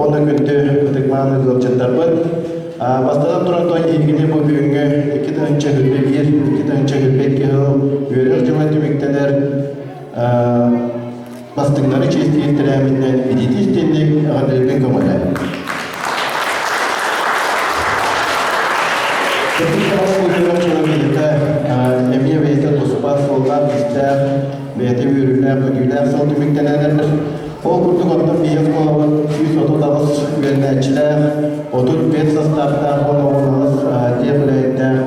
Уонна күндү ытык-мааны ыалдьыттарбыт. Бастатан туран той эһигини бу бүгүҥҥү 2021, 2022 сыл үөрэх дьыла түмүктэнэр бастыҥнары чиэстиир тэрээһининэн итиитии-истиҥник эҕэрдэлиирбин көҥүллээн. Эмиэ бэйэтэ туспа суоллаах-иистээх, бэйэтэ үөрүүлээх-көтүүлээх сыл түмүктэнэн эрэр. Ол курдук оттон биһиги оскуолабыт 138 үөрэнээччилээх, 35 састааптаах уонна 18 тех үлэһиттээх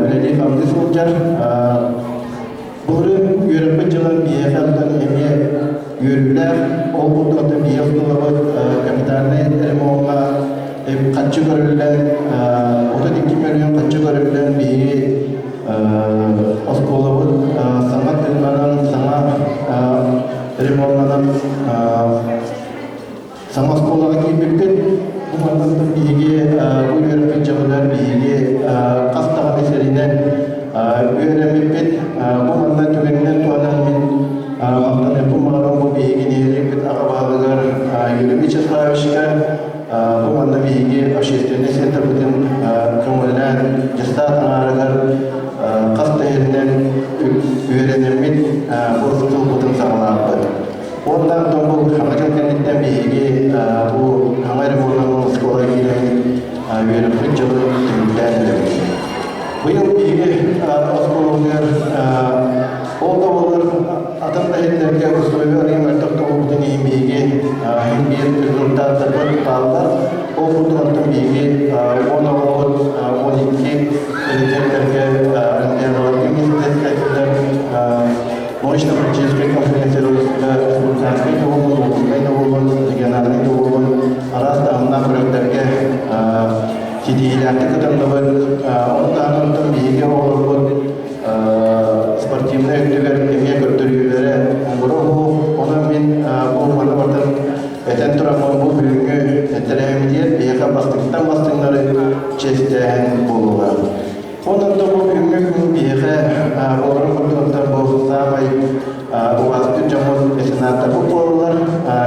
үлэлии-хамныы сылдьар. Былырыын үөрэппит дьонум биһиэхэ оттон эмиэ үөрүүлээх, ол курдук оттон биһиги оскуолабыт капитальнай ремоҥҥа харчы көрүллэн, 32 мөлүйүөн харчы көрүллэн биһиги оскуолабыт саҥа тыыннанан, саҥа ремоннанан Саҥа оскуолаҕа киирбиппит. Бу мантан биһиги бу үөрэппит дьонугар биһиги хас даҕаны сиринэн үөрэммиппит. Бу манна түгэнинэн туһанан мин махтаныахпын баҕарабын бу биһиги нэһилиэкпит аҕа баһылыгар Юрий Вячеславовичка бу манна биһиги общественнай центрбытын көҥүллээн дьыстаат аҥаарыгар хас да иһинэн үөрэнэммит бу тылбытын саҕалаабыт. Уонна онтон бу саҥа дьыл кэнниттэн биһиги бу саҥа реформанан оскуола киирэн үөрэппит дьылы түмүктээн эрэбит. Быйыл биһиги оскуолабытыгар ол да буоллар атын да иһиттэргэ условия арыый мөлтөх да буолбутун иһин биһиги иһин биир результаттарбыт бааллар. Ол курдук онтон биһиги 10 оҕобут 12 предметтергэ олимпиадаларга миэстэлэстилэр. Научно-практическай конференция республиканскай да буоллун, областной да буоллун, региональнай да буоллун араас таһымнаах күрэхтэргэ ситиһиилээхтик кытынныбыт. Ону таһынан оттон биһиги оҕолорбут спортивнай өттүгэр эмиэ көрдөрүүлэрэ муҥура уһук. Онон мин бу маны барытын этэн тураммын бу бүгүҥҥү тэрээһиммитигэр биһиэхэ бастыҥтан бастыҥнары чиэстээһин буолуоҕа. Онон да бу күҥҥэ күн биһиэхэ буоларын курдук бу саамай убаастыыр дьоммут меценаттарбыт буолаллар.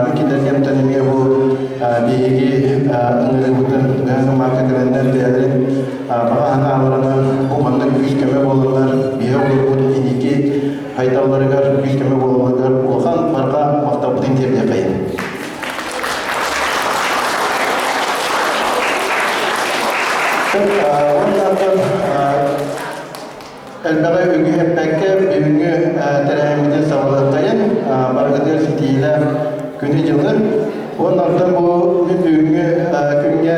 Мин кинилэргэ эмиэ бу биһиги ыҥырыыбытын ыһан ымаакка кэлэннэр бэйэлэрин баҕа санааларынан бу маннык күүс-көмө буолаллар. Биһиги оҕолорбут инники сайдалларыгар күүс-көмө буолалларыгар улахан барҕа махталбытын тиэрдиэххэйин. Элбэҕи үгүһү эппэккэ, бүгүҥҥү тэрээһиммитин саҕалыаххайын, барыгытыгар ситиһиилээх күнү-дьылы. Уонна онтон бу бүгүҥҥү күҥҥэ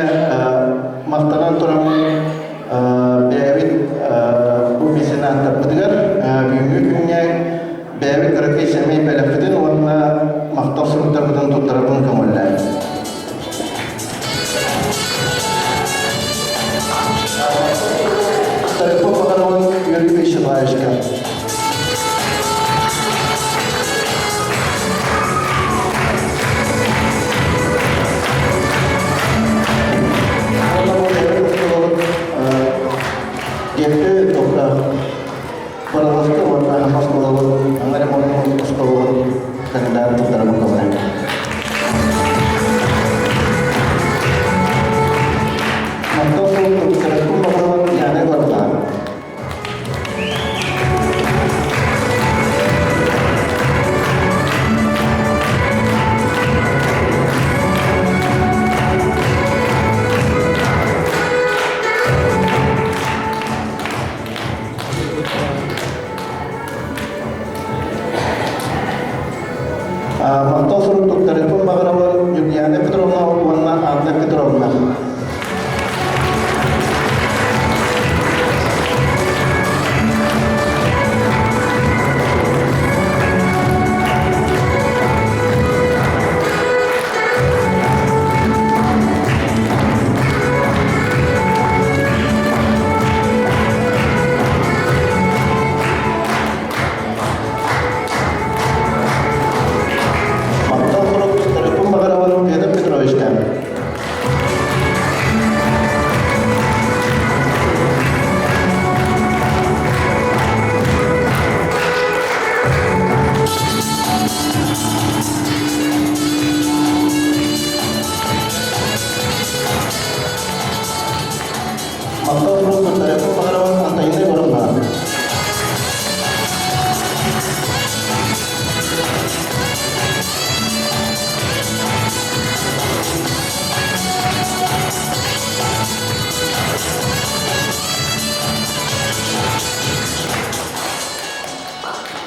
махтанан тураммын бэйэбит бу меценаттарбытыгар бүгүҥҥү күҥҥэ Бэйэбит кыракый сэмэй бэлэхпитин уонна махтал суруктарбытын туттарарбын көҥүллээн. Стариков Баҕаровын Юрий Вячеславовичка. Диэкти тоқтар Барыласка уонна Аһаҕас оскуолабыт аҥар ремонт оскуолабыт кандидат туттарабын көмөлөһөн. Мантан суол туттарарбын баҕарабын Яна Егоровна. Махтал сурук туттарыахпын баҕарабын Антонина Егоровна.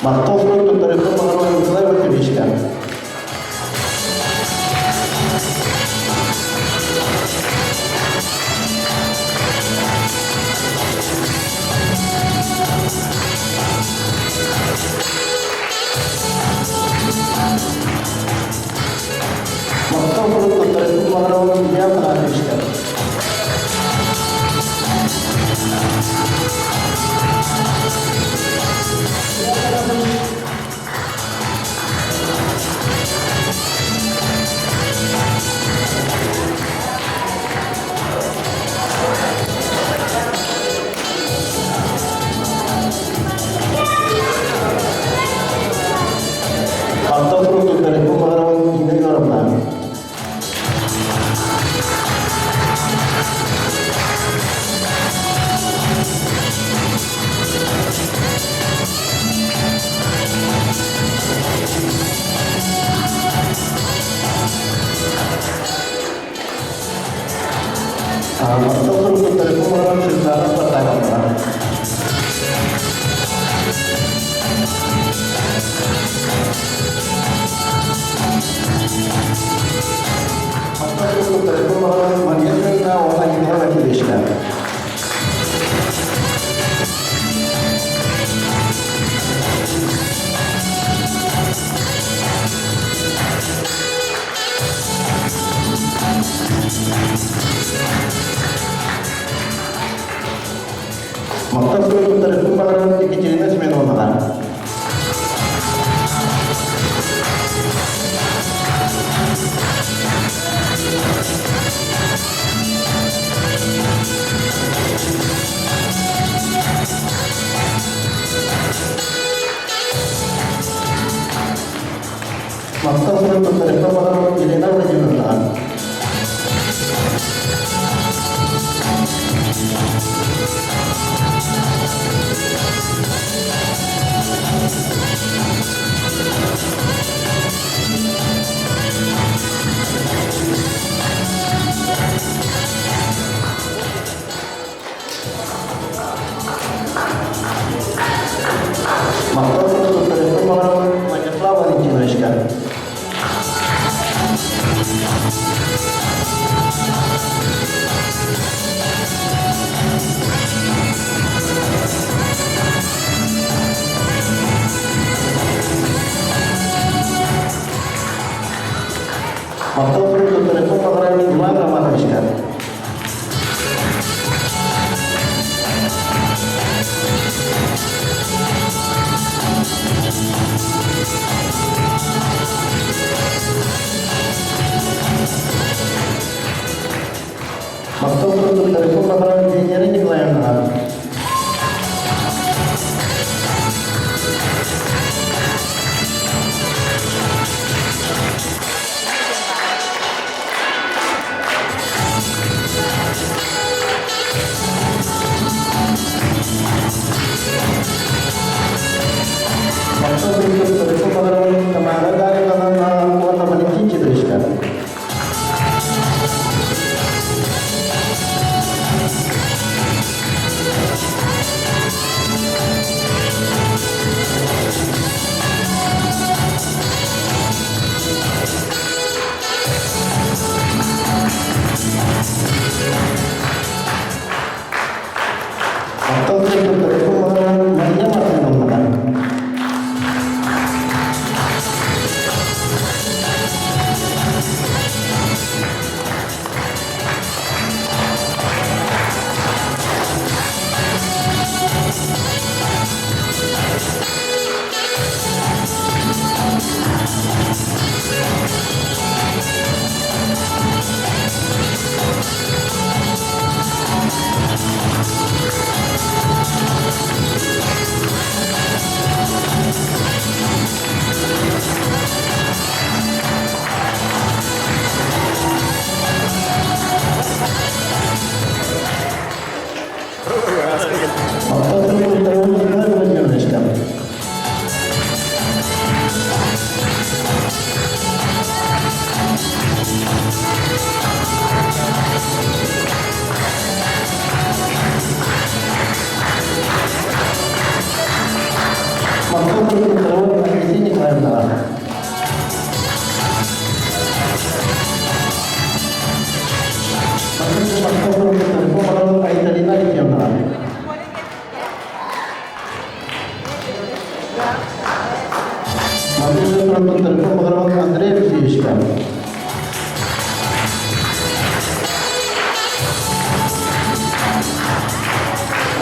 Махтал сурук туттарыахпын баҕарабын Николай Васильевичка. Махтал сурук туттарыахпын баҕарабын Илья Афанасьевичка. Махтал сурук туттарыахпын баҕарабын Нина Егоровна. Махтал сурук туттарыахпын баҕарабын Светлана Спартаковна. Махтал сурук туттарыахпын баҕарабын Мария Семеновна уонна Николай Васильевичка. Махтал сурук туттарыахпын баҕарабын Екатерина Семеновнаҕа. Махтал сурук туттарыахпын баҕарабын Елена Владимировнаҕа. Махтал сурук туттарыахпын баҕарабын Владислав Валентиновичка.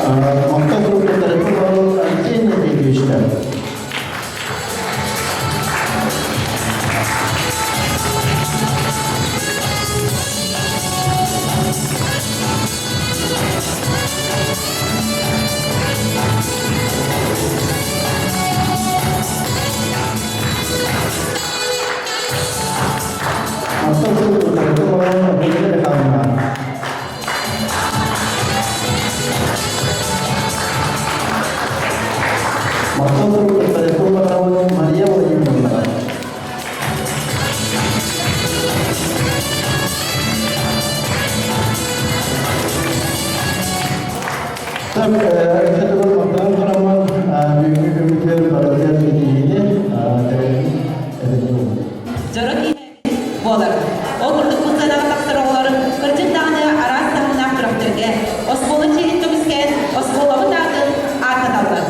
Махтал суруктары Алексей Анатольевичтар. Махтал суруктары Алексей Михайловна. Махтал суруктары Мария Владимировна. Так, өссө махтанан тураммын, бүгүҥҥү күммүтүгэр барытыгар ситиһиини тэрээһин Дьоро киэһэбит буолар. Ол курдук бу сыанаҕа тахсар оҕолор кырдьык даҕаны араас таһымнаах күрэхтэргэ оскуола чиэһин көмүскээн оскуолабыт аатын ааттаталлар.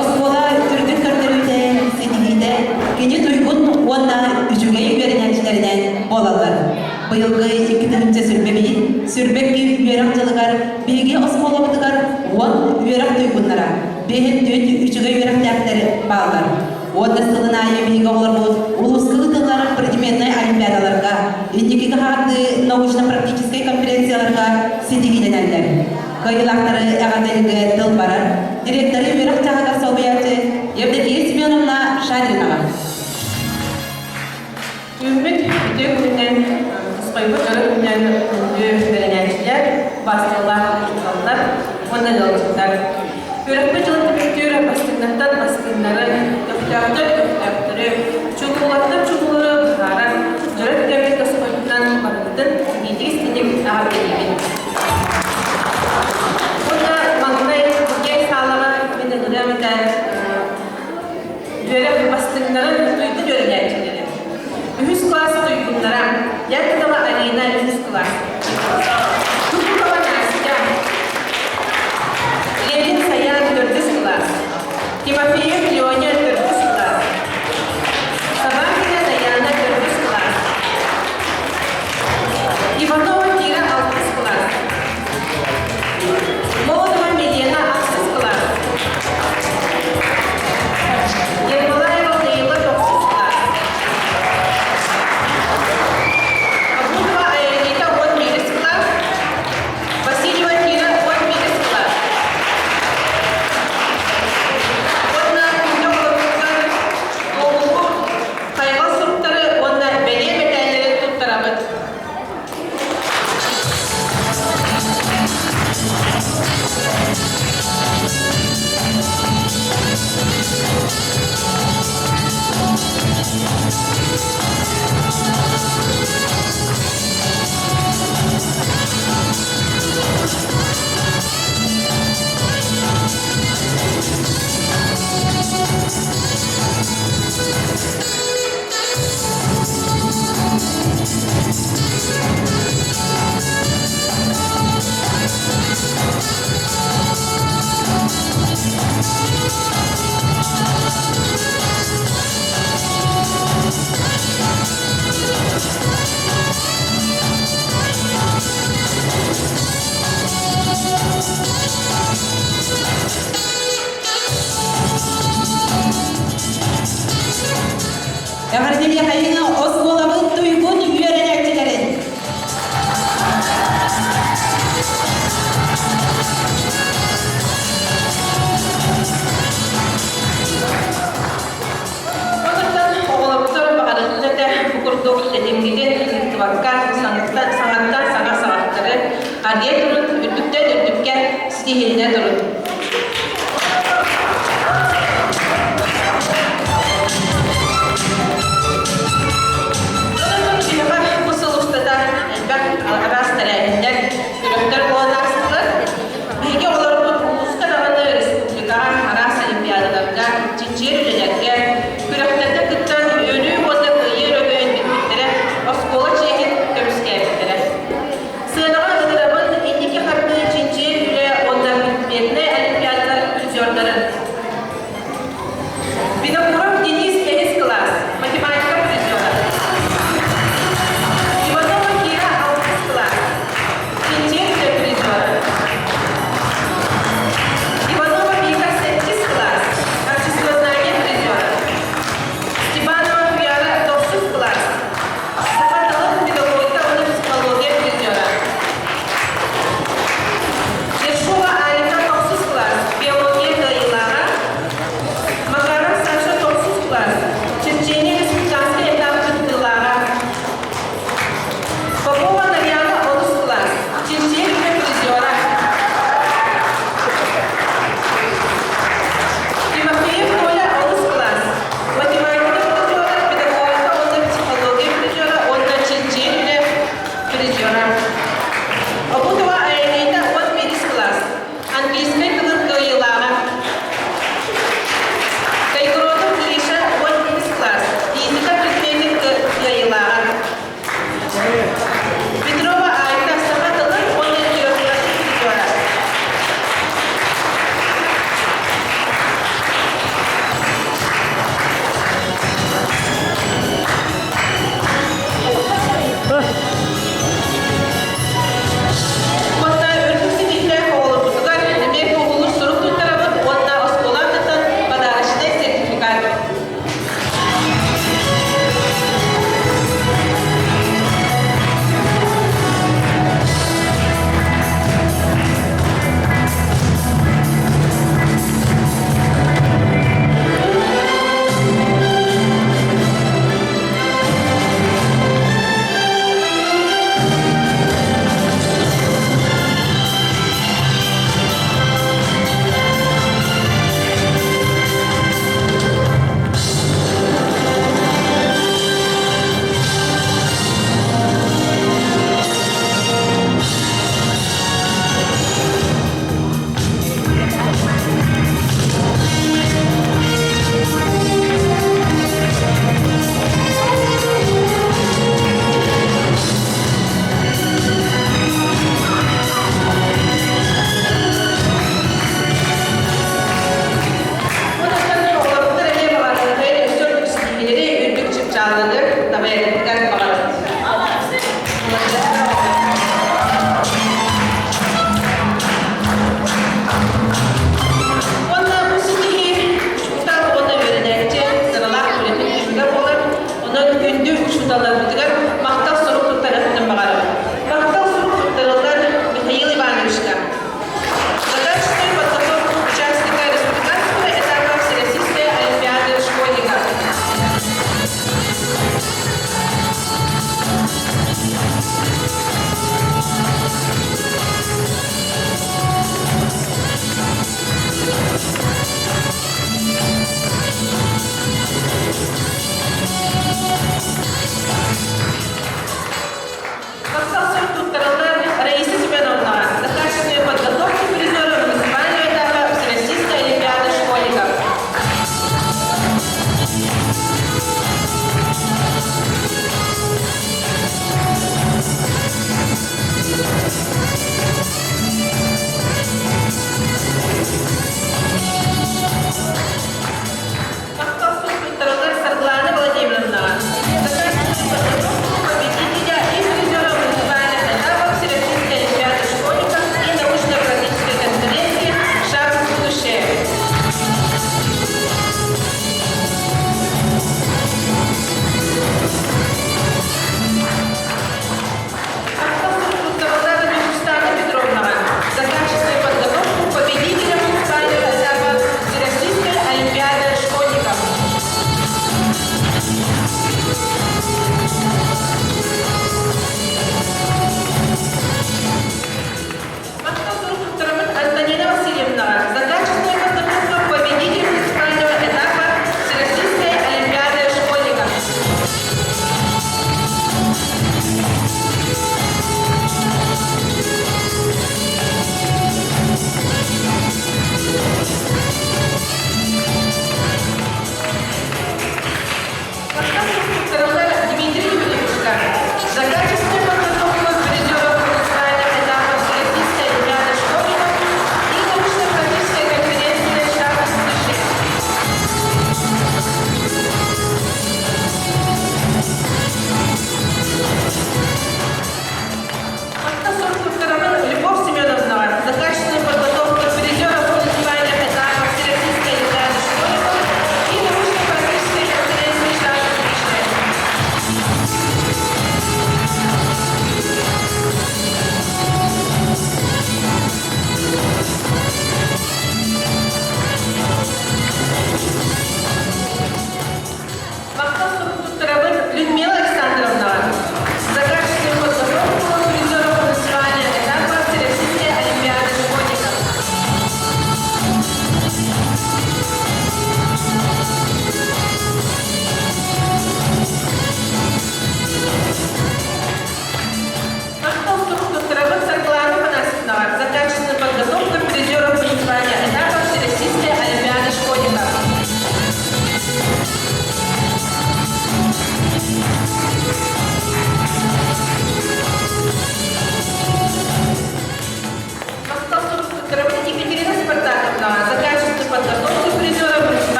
Оскуола үрдүк көрдөрүүтэ, ситиһиитэ кини туйгун уонна үчүгэй үөрэнээччилэринэн буолаллар. Быйылгы 2021 сүрбэкки үөрэх дьылыгар биһиги оскуолабытыгар 10 үөрэх туйгуннара, биэһин түөрт үчүгэй үөрэхтээхтэр бааллар. Уонна сылын аайы биһиги оҕолорбут улууска ыытыллар предметнай олимпиадаларга, инникигэ хаардыы научно-практическай конференцияларга ситиһиилэнэллэр. Кыайыылаахтары эҕэрдэлииргэ тыл барар директоры үөрэх чааһыгар солбуйааччы Евдокия Семеновна Шадринова. Үүммүт үтүө күнүнэн, тусхайбыт дьоро күнүнэн күндү үөрэнээччилэр, убаастабыллаах учууталлар уонна ыалдьыттар. Үөрэхпит дьылын түмүктүүр бастыҥнартан бастыҥнары, көхтөөхтөр көхтөөхтөрү, чулуулартан чулуулары быһаарар дьоро күтүөммүт тосхойбутунан барыбытын итиитик-истиҥник эҕэрдэлиибин. Уонна маҥнай киэҥ саалаҕа мин ыҥырыам этэ үөрэх бастыҥнарын туйгун үөрэнээччилэри. Үһүс кылаас туйгуннара Якутова Арина үһүс кылаас. Тукутова Настя. Ленин Саян төрдүс кылаас. Тимофеев Леня төрдүс кылаас. Собакина Даяна төрдүс кылаас. Иванова Кира алтыс кылаас. Молотова Милена ахсыс кылаас. Ермолаева Лейла тохсус кылаас. Абутова Аэлита 11 кылаас. Васильева Кира 11 кылаас. Уонна күндү оҕолорбутугар туоһулуур хайҕал суруктары уонна бэлиэ мэтээллэри туттарабыт. Эҕэрдэлиэхэйиҥ оскуолабыт туйгун үөрэнээччилэрин! Онтон оҕолорбутун баҕарыллар этэ бу курдук тэтимҥитин ыһыктыбакка саҥаттан саҥа саҕахтары арыйа турун, үрдүктэн үрдүккэ ситиһиллэ турун. Бу сыл устата элбэх араас тэрээһиннэр, күрэхтэр буолан аастылар. Биһиги оҕолорбут улууска даҕаны республикаҕа араас олимпиадаларга, чинчийэр үлэлэргэ, күрэхтэргэ кыттан үөрүү уонна кыайыы өрөгөйүн билбиттэрэ, оскуола чиэһин көмүскээбиттэрэ. Сыанаҕа ыҥырабын инники хардыы чинчийэр үлэ уонна предметнэй призера. Обутова Аэлита 11 класс, английскай тылын кыайыылааҕа. Кайгородов Гриша 11 класс, физика предметин кыайыылааҕа. Петрова Айта саха тылын уонна литературатын призера.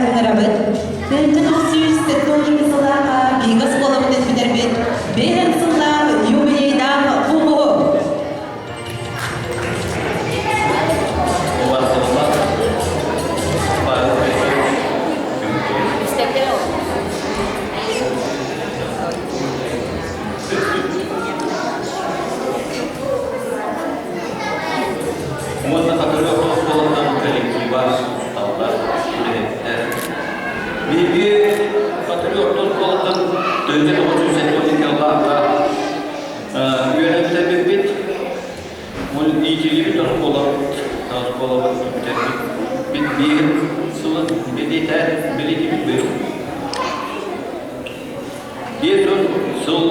ыҥырабыт. 1972 сыллааҕа биһиги оскуолабытын бүтэрбит биэһэн сыллаах юбилейдаах куукуһу. Уонна Хатырык оскуолаттан коллектива усталлар, үлэһиттэр. Биһиги Хатырык орто оскуолаттан 1972 сыллаахха үөрэнсэрбиппит. Ол иитиллибит оскуолабыт, оскуолабыт бүтэрбит бит биир сылын бэлиэтэ бэлиэтибит быйыл. 50 сыл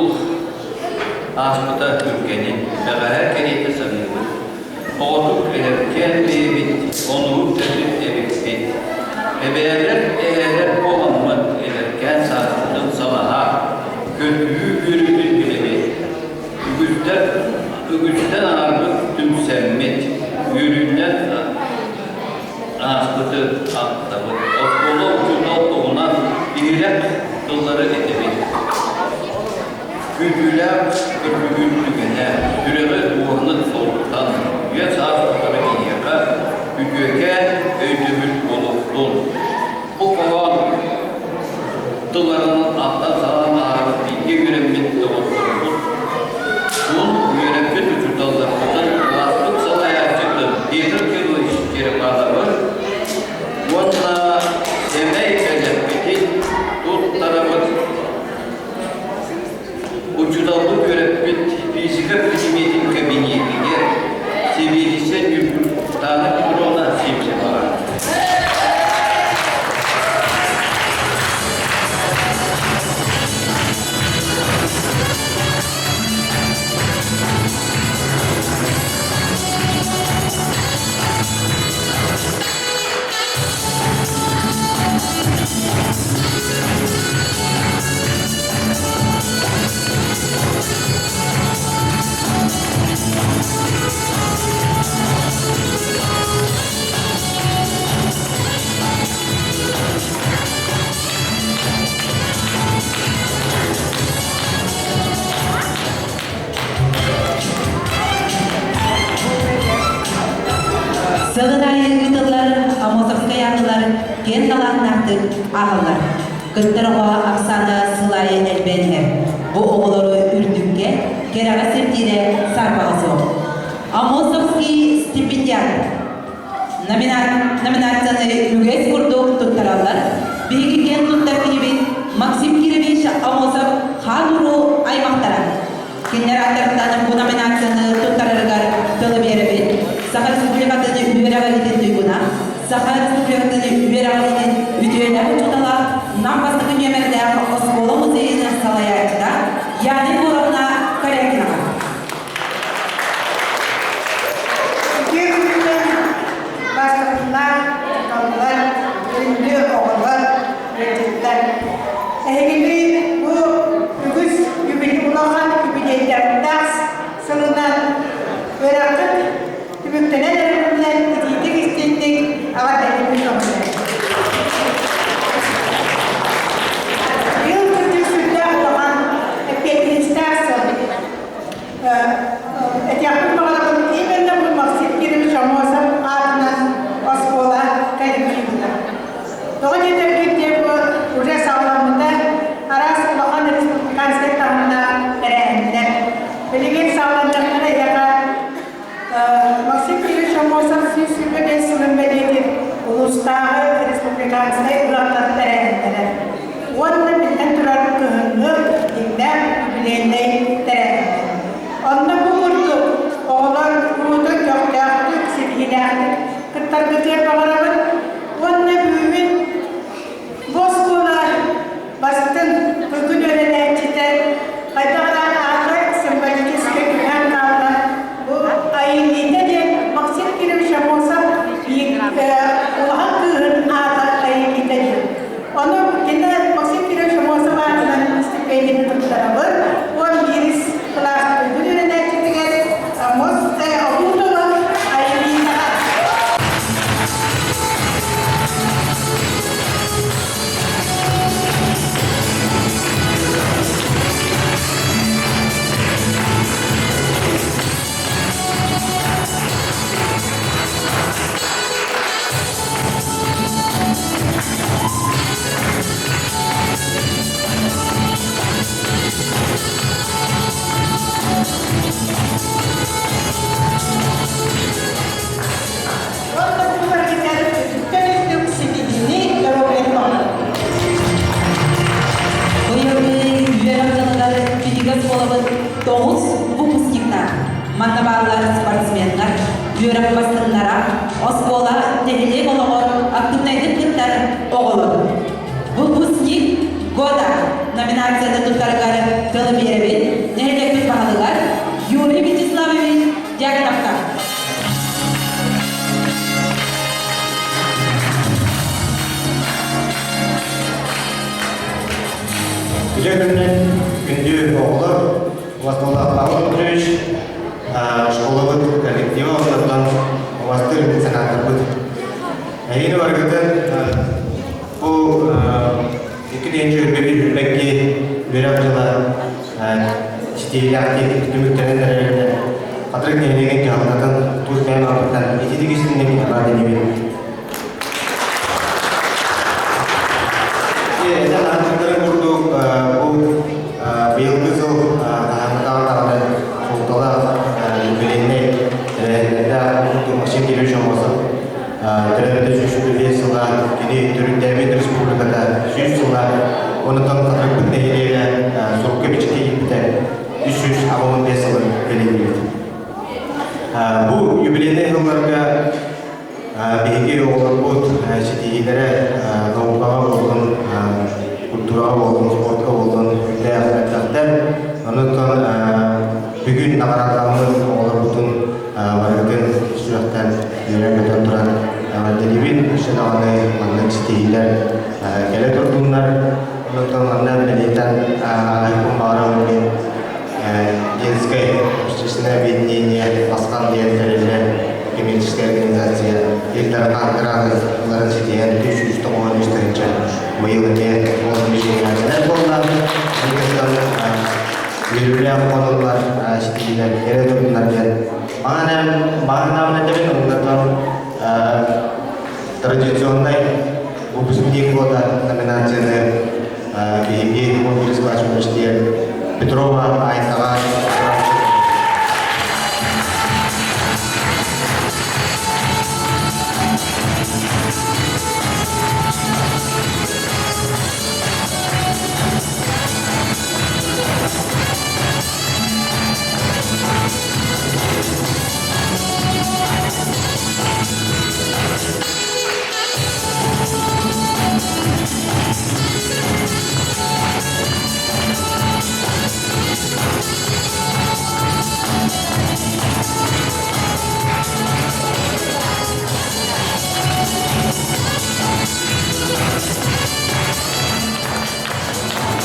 ааспыта түргэнин, бэҕэһээ кэриэтэ саныыбын. Оҕотук эһэркээн бэйэбит, онуһук төрүт эбиппит. Эбээлэр, эһээлэр буоламмыт эдэркээн сааспытын салаһа, көрдүү үөрүүтүн билэбит. Үгүстэр, үгүстэн аҥарбыт түмсэммит, үөрүүнэн ааспыты ахтабыт. Оскуола учуутал туһунан иһирэх тыллары этэбит. Күүтүүлээх көрсүһүү түгэнэ, сүрэҕи уоһунан солбутан, үйэ саас тухары киһиэхэ үтүөкээн өйдөбүл буолуохтун. Бу хоһоон тылларынан ахтан-санаан ааһар бииргэ үөрэммит доҕотторбут, Бу үөрэппит учууталларбытын кылааспыт салайааччытын Петр Кириллович Черепановы уонна сэмэй бэлэхпитин туттарабыт. Учууталбыт үөрэппит физика предметин кабинетигэр сэбиэдиссэй Ньургутаана Петровна Сивцеваҕа. Сылын аайы ыытыллар Амосовскай аатылар киэн талааннаахтык ааһаллар. Кыттар оҕо ахсаана сыл аайы элбээн иһэр. Бу оҕолору үрдүккэ, кэрэҕэ сирдиирэ саарбаҕа суох. Амосовский стипендиат Номинацияны үгэс курдук туттараллар. Биһиги киэн туттар киһибит Максим Кирович Амосов хаан уруу аймахтара. Кинилэр аттарыттан бу номинацияны туттарарыгар тылы биэрэбит. Саха Республикатын үөрэҕириитин туйгуна, Саха Республикатын үөрэҕириитин үтүөлээх учуутала, Нам бастакы нүөмэрдээх оскуола музейын салайааччыта Яна Егоровна Корякинаҕа. Үтүө күнүнэн бастакылар, учууталлар, күндү оҕолор, ыалдьыттар. Эһигини бу үгүс улахан юбилейдардаах сылынан үөрэххит түмүктэнэн эрэринэн итиитик истиҥник эҕэрдэлиибин көҥүлэ. Быйыл кырдьык сүрдээх улахан эппиэтинэстээх сыл. Этиэхпин баҕарабын, именно бу Максим Кирович Аммосов аатынан оскуола коллективына. Тоҕо диэтэргит диэн бу уже саҕаламмыта араас улахан республиканскай таһымнаах тэрээһиннэр. Билигин саҕаланнахтара эһиэхэ Максим Кирович Аммосов 125 сылын бэлиэтин улуустааҕы республиканскай ыһыахтар тэрээһиннэрэ. Уонна биллэн турар кыһыҥҥы дьиҥнээх юбилейнай тэрээһиннэр. Онно бу курдук оҕолор куруутун көхтөөхтүк, ситиһиилээхтик кыттаргытыгар баҕарабын. Уонна бүгүн бу оскуола бастыҥ туйгун үөрэнээччитэ хайдах эрэ аата символическай түһэн хаалла. Бу Айыллита диэн Максим Кирович Аммосов улахан кыыһын аата Айыллита диэн. Ону кини Максим Кирович номинацияны туттарыгар тылы биэрэбин нэһилиэкпит баһылыгар Юрий Вячеславович Дягилевка. Үлэ күнүнэн күндү оҕолор, Владислав Павел Петрович, школабыт коллектива оннуттан убастыыр меценаттарбыт. Эһиги барыгытын бу икки тыһыынча үрбэкки үөрэх дьыла ситиһиилээхтик түмүктэнэн эрэринэн Хатырык нэһилиэгин дьаһалтатын тус бэйэм ааппыттан ититик истинник эҕэрдэлиибин. Этэн аһарбыттарын курдук, бу быйылгы сыл хаһааҥҥытааҕар даҕаны суолталаах юбилейнай тэрээһиннэрдээх курдук Максим Кириллович Аммосов төрөөбүтэ 125 сыла, кини төрүттээбит республиката 100 сыла, онтон Хатырыкпыт нэһилиэгэ сурукка-бичиккэ киирбитэ 385 сылын бэлиэтиибит. Бу юбилейнай сылларга Биһиги оҕолорбут ситиһиилэрэ наукаҕа буоллун, культураҕа буоллун, спортка буоллун үрдээх элбэхтэр. Онуттан бүгүн наҕараадаммыт оҕолорбутун барыгытын сүрэхтэн үөрэн-көтөн туран эҕэрдэлиибин. Өссө даҕаны маннык ситиһиилэр кэлэ турдуннар. Онуттан манна бэлиэтэн ааһыахпын баҕарабын диэн Детское общественное объединение Басхан диэн тэриллэр коммерческая организация Ил Дархан гранын ситиһэн 393 тыһыынча быйыл эмиэ ол движениелэринэн буолла. Иккистан үөрүүлээх хоноллар ситиһиилэр эрэ турдунар диэн маҕан этэбин оннотон традиционнай выпускник года номинацияны биһиги Конкурс университет Петрова Айтаҕа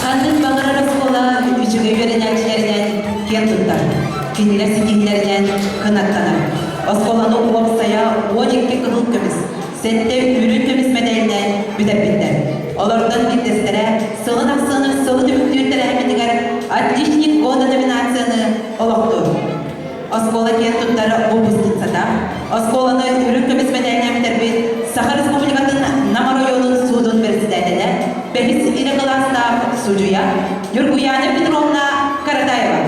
Ханнык баҕарар оскуола үчүгэй үөрэнээччилэринэн киэн туттар, кинилэр ситиһиилэринэн кынаттанар. Оскуоланы уопсайа 12 кыһыл көмүс, сэттэ үрүҥ көмүс мэдээлинэн бүтэрбиттэр. Олортон биирдэстэрэ сылын ахсын сылы түмүктүүр тэрээһиммитигэр «Отличник года» номинацияны олохтуур. Оскуола киэн туттар выпускницата, оскуоланы үрүҥ көмүс мэдээлинэн бүтэрбит Саха Республикатын Нам оройуонун суутун председателэ, бэһис илэ кылаастаах судьуйа Ньургуяна Петровна Каратаева.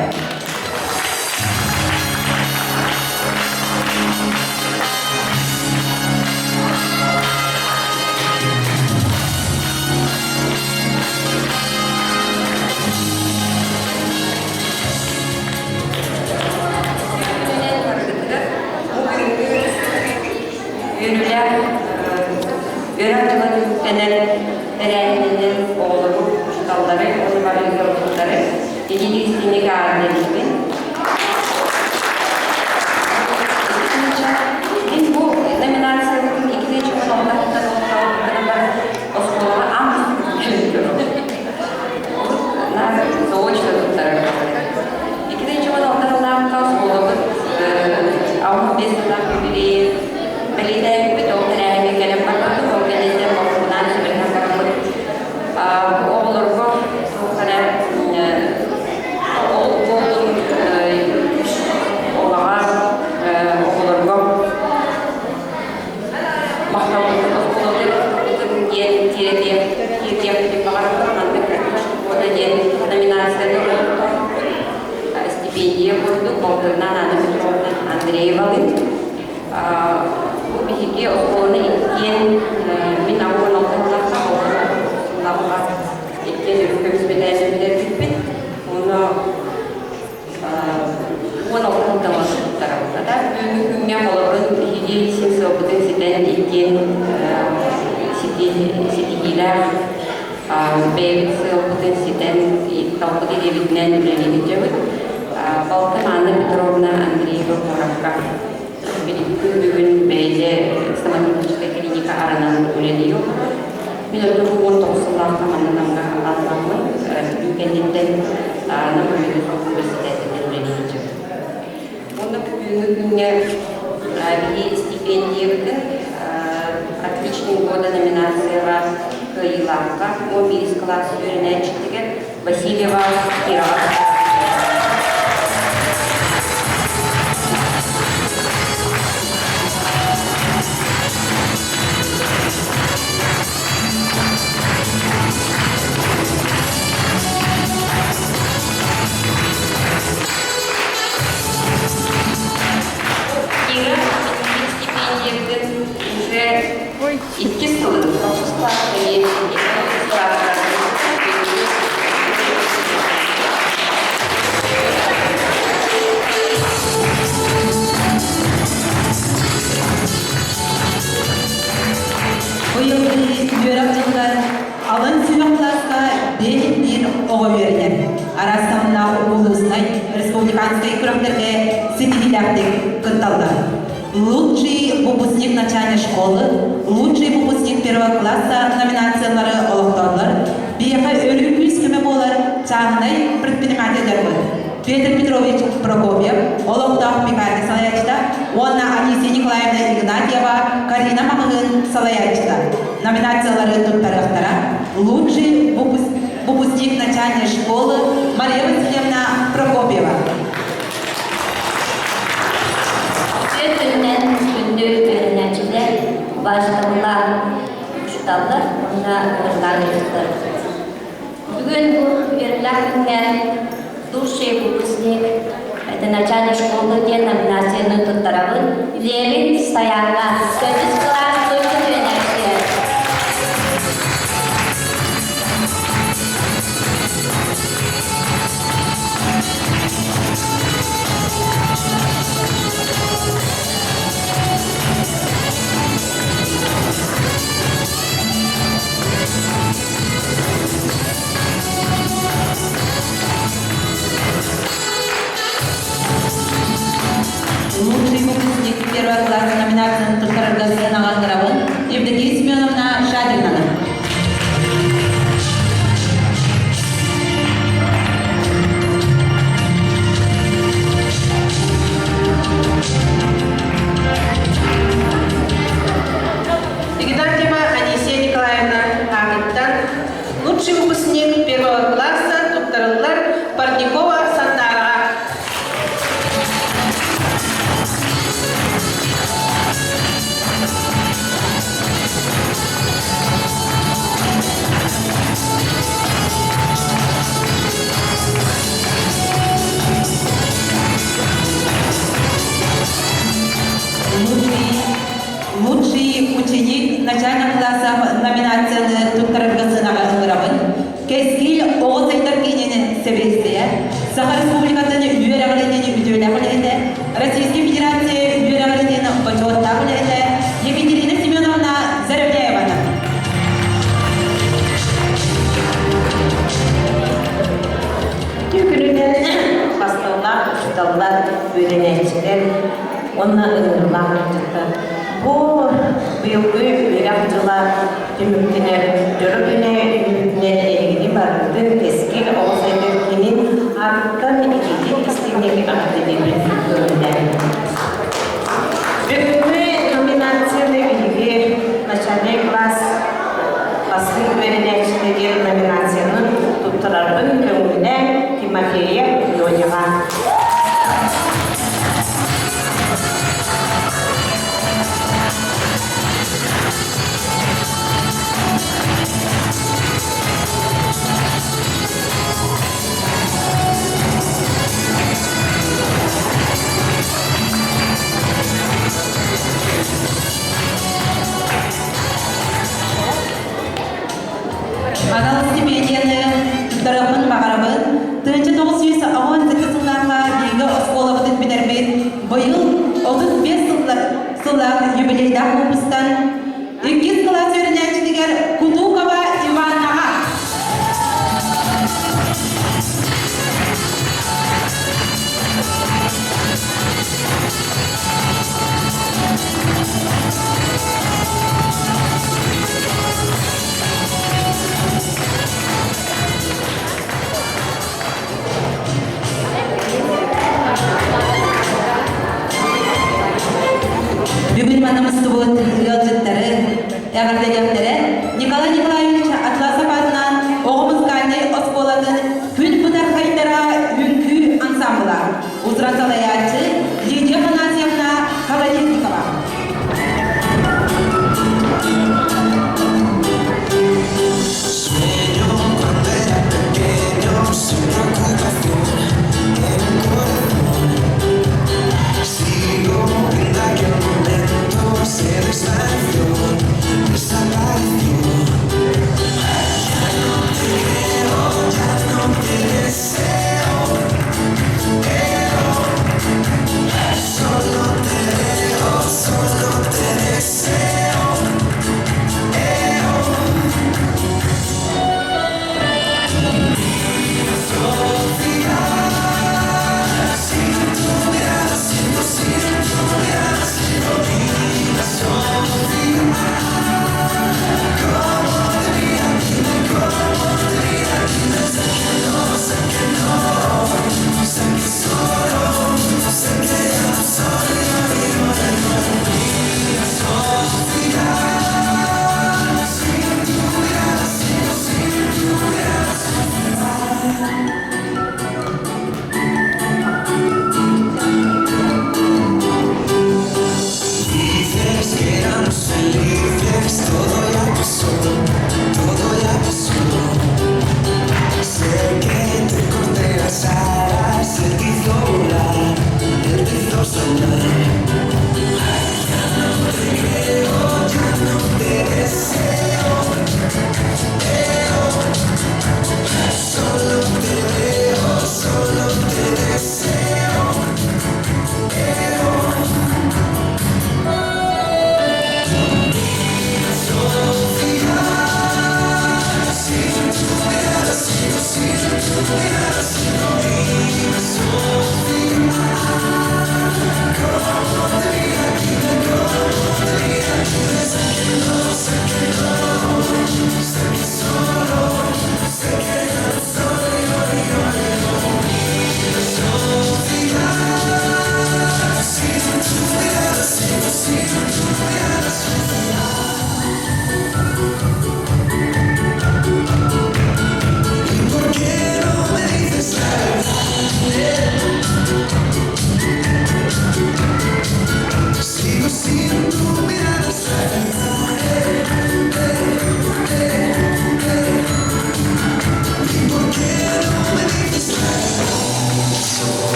Үөрүүлээх үөрэх дьыла түмүктэнэн тэрээһининэн оҕолору, учууталлары уонна бары ыалдьыттары итии-истиҥник ааҕан Мин бу номинациябытын икки чугас олохтоохтуктан баран оскуолаҕа аан заочно туттарар. Икки чугас олохтоохтоохха оскуолабыт 65 сыллаах юбилейи бэлиэтээбиппит, ол тэрээһиҥҥэ кэлэн барбыппыт, ол кэнниттэн боппутунаан сүбэлэһэн бараммыт оҕолорго туох эрэ Ол буоллун олаҕа оҕолорго махталбытын оскуолабытын диэн тиэрдиэхпитин баҕарабын. Маннык уонна диэн номинацияны стипендия курдук Болтунан Анна Петровна Андреевалыын. Бу биһиги оскуоланы иккиэн мин ауан алтыһыллахха оҕолору иккиэн үрүҥ көмүс мэтээлин бүтэрбиппит. Уонна 16 сылтан туттарабыт. Бүгүҥҥү күҥҥэ холобурун биһиги син сыалбытын ситэн иккиэн ситиһиилээх. Бэйэбит сыалбытын ситэн, талбыт идэбитинэн үлэлии сылдьабыт. Балтым Анна Петровна Андреева куоракка билигин күн бүгүн бэйэтэ стоматологическай клиника аранан үлэлии олорор. Мин ордук 19 сыллаахха манна Намҥа аналаммын, бүтүү кэнниттэн Нам университетыгар үлэлии сылдьабын. Уонна бүгүҥҥү күҥҥэ биһи стипендиябытын «Отличник года» номинацияҕа кыайыылаахха 11 кылаас үөрэнээччитигэр Васильева Кираҕа. Кира стипендиябытын уже иккис сылын тохсус кылааска Быйылгы үөрэх дьылыгар алын сүһүөх кылааска биир оҕо үөрэнэр. Араас таһымнаах улууснай, республиканскай күрэхтэргэ ситиһиилээхтик кытталлар. Лучший выпускник начальной школы, лучший выпускник первого класса номинациялары олохтооллор. Биһиэхэ өрүү күүс-көмө буолар чааһынай предпринимателлэрбит. Петр Петрович Прокопьев, олохтоох пекарня салайааччыта уонна Анисия Николаевна Игнатьева, Карина маҕаһыын салайааччыта. Номинациялары туттарыахтара. Лучший выпускник начальной школы Мария Васильевна Прокопьева. Үтүө күнүнэн күндү үөрэнээччилэр, убаастабыллаах учууталлар уонна ыҥырылаан Бүгүн бу үөрүүлээх күҥҥэ «Лучший выпускник» это начальной школы диэн номинацияны туттарабын. Левин Стоянга төрдүс кылаас туйгун үөрэнээччитэ. Лучший выпускник первого класса номинацияны туттарарга сыанаҕа ыҥырабын Евдокия Семеновна Шадринаны. Игнатьева Анисия Николаевна аатыттан лучший выпускник первого класса туттарыллар Парникова Сандаараҕа. Лучший, лучший ученик начальных классов номинацияны туттарарга сыанаҕа ыҥырабын. Кэскил оҕо сайдар киинин сэбиэдиссэйэ, Саха Республикатын үөрэҕилиитин үтүөлээх үлэһитэ, Российскай Федерация үөрэҕилиитин бочуоттаах үлэһитэ Екатерина Семеновна Заровняеваны. Күнүнэн басталлаах учууталлар, үөрэнээччилэр уонна ыҥырыылаах ыалдьыттар. Бу быйылгы үөрэх дьыла түмүктэнэр дьоро күнэ үүммүтүнэн эһигини барыбытын кэскил оҕо сайдар киинин аатыттан итиитик истиҥник эҕэрдэлиибин көҥүллээн. Бүгүҥҥү номинацияны биһиги начальнай класс бастыҥ үөрэнээччилэригэр номинацияны туттарарбын көҥүллээн Тимофея Леонева. Анал стипендияны туттарыахпын баҕарабын. 1987 сыллаахха бииргэ оскуолабытын бүтэрбит быйыл 35 сыллаах юбилейдаах выпустан иккис кылаас үөрэнээччитигэр Кутукова Иваннаҕа.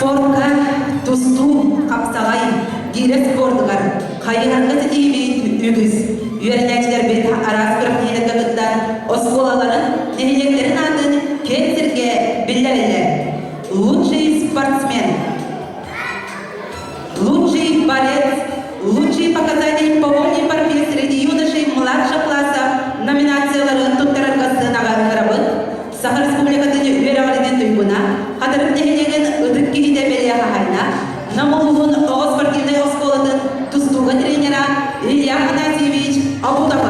Спортка тустуу, хапсаҕай, гиирэ спордугар хайыһарга ситиһиибит үгүс. Үөрэнээччилэрбит араас күрэхтэһиилэргэ кыттан оскуолаларын, нэһилиэктэрин аатын киэҥ сиргэ биллэрэллэр. Лучший спортсмен, лучший борец, лучший показатель по вольной борьбе среди юношей младших классов номинацияларын туттарарга сыанаҕа ыҥырабыт. Саха Республикатын үөрэҕиринэн туйгуна, Хатырык нэһилиэгин ытык киһитэ бэлиэ хаһаайына, Нам улууһун оҕо спортивнай оскуолатын тустууга тренера Илья Афанасьевич Абутов.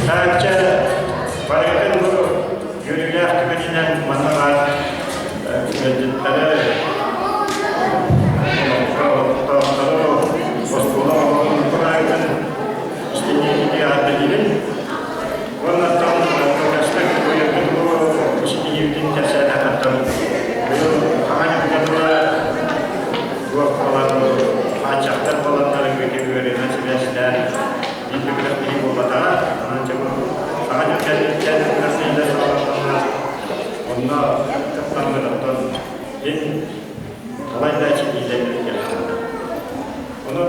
Таачча барытын бу үөрүүлээх түгэнинэн манна баар ыалдьыттары, олохтоохтору, оскуола оҕолорун кураайтын истиҥниитин эҕэрдэлиибин. Уонна оттон кылгастык быйылгы бу ситиһиибитин кэпсээтэххиттэн быйыл хаҥа дьылга туох буолан хааччахтар буоланнар үөрүүнэн сибээстээн биир да күрэхтэһии буолбатаҕа. Онон дьэ бу саҥа дьыл кэнниттэн күрэхтэһиилэр саҕаланнар онно кыттаммыт оттон ин талай да ситиилэрбит кэллэ. Онон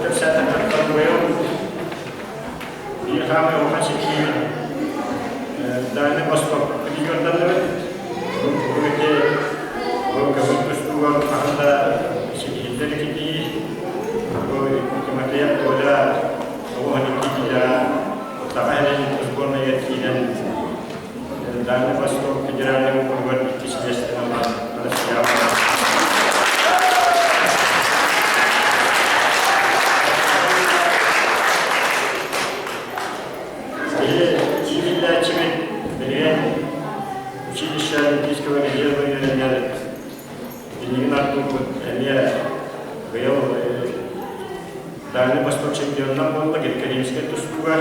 кэпсээтэххиттэн быйыл биир хаамай улахан ситиһиибит Дальний Восток регионнанныбыт. Бу ити бу көмүс тустууга хаһан да ситиһиллэр икитии. Бу Тимофеев Коля 92 киилэҕэ Саха сирин сборнайыгар киирэн Дальний Восток федеральнай округар иккис миэстэни ылан Россияҕа Биһи иитиллээччибит билигин училище Олимпийского резерва үөрэнэр билигин Артурбут эмиэ быйыл Дальний Восток чемпионунан буолла грекоримскай тустууга.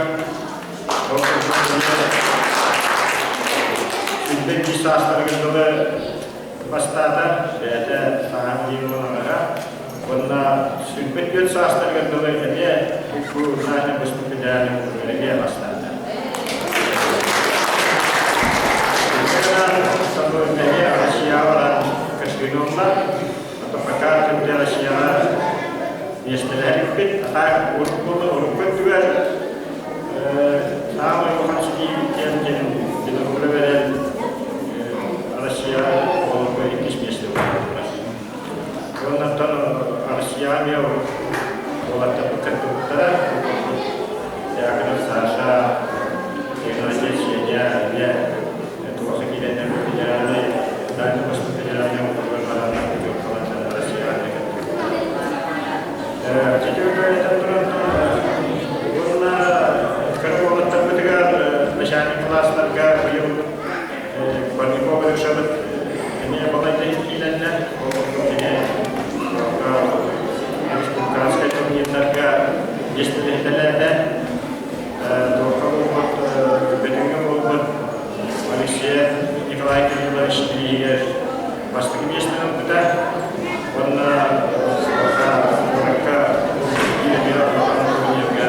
Ол курдук сүүрбэ саастарыгар дылы бастаата, бэйэтэ сааһын диэн уон Уонна 24 саастарыгар дылы эмиэ бу Дальний Восток федеральный округар эмиэ бастаата. Эмиэ Россияҕа баран көстүүнү ылла. Пока кэмдэ Россияҕа миэстэлэһэрбит. А так урукку урукку өттүгэр саамай улахан ситиһиибит диэн диэн Беларусь берен Россия оҕолорго иккис миэстэ буолла. Уоннаттан Россияҕа эмиэ уолаттарбыт кыттыбыттара. Дьяконов Саша, Игнатий Сеня эмиэ туохха киирэннэр бу федеральнай Дальний Восток федеральнай округар бараннар путевкаланан Россияҕа эмиэ кыттыбыттар. Четвертый туран уонна кыра уолаттарбытыгар начальник кылаастарга быйыл Парников Алешабыт эмиэ балайда киилэннэ. Ол курдук кини республиканскай турнирдарга миэстэлэһитэлээтэ. Туохха буолбут, Бөтүҥҥэ буолбут Алексей Николай Кириллович бирииһигэр бастакы миэстэни ылбыта. Уонна куоракка биир улахан турнирга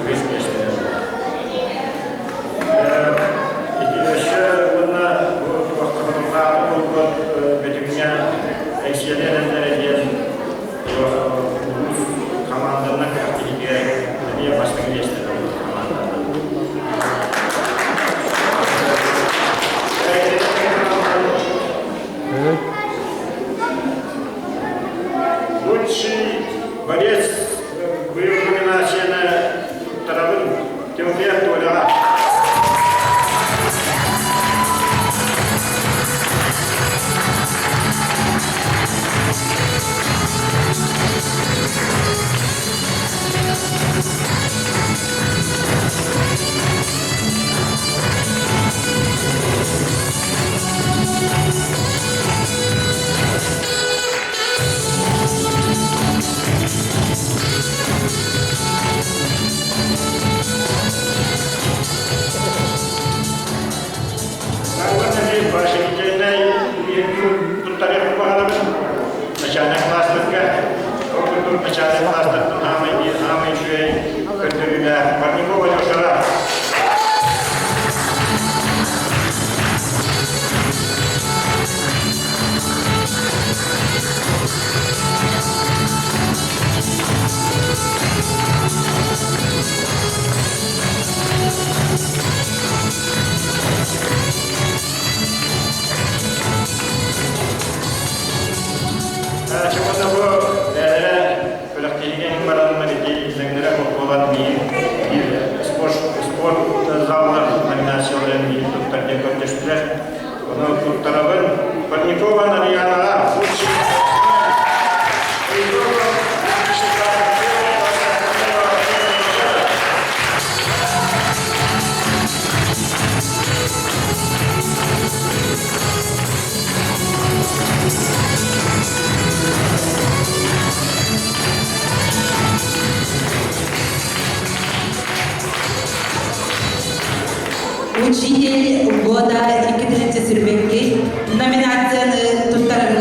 үһүс миэстэни ылбыта. Ити өссө уонна бу туохтаабы буолбут Бөтүҥҥэ Эҥсиэли эрэллэрэ диэн улуус хамаанданан күрэхтэһиигэ эмиэ бастакы миэстэни ылбыт хамаанданан. начальнай класстарга. Ол курдук начальнай класстартан аамай биир аамай үчүгэй көрдөрүүлээх Парникова Алешара. Чымына бу бэйэлэрэ күрэхтэһиигэ иһин бараннар ити иллэҥнэрэ буолан миин биир спорт спорт заллар номинацияларын миин туттар диэн көрдөстүлэр. Ону туттарабын. Парникова Нарьянаҕа лучший Учитель года 2021 номинацияны туттарарга.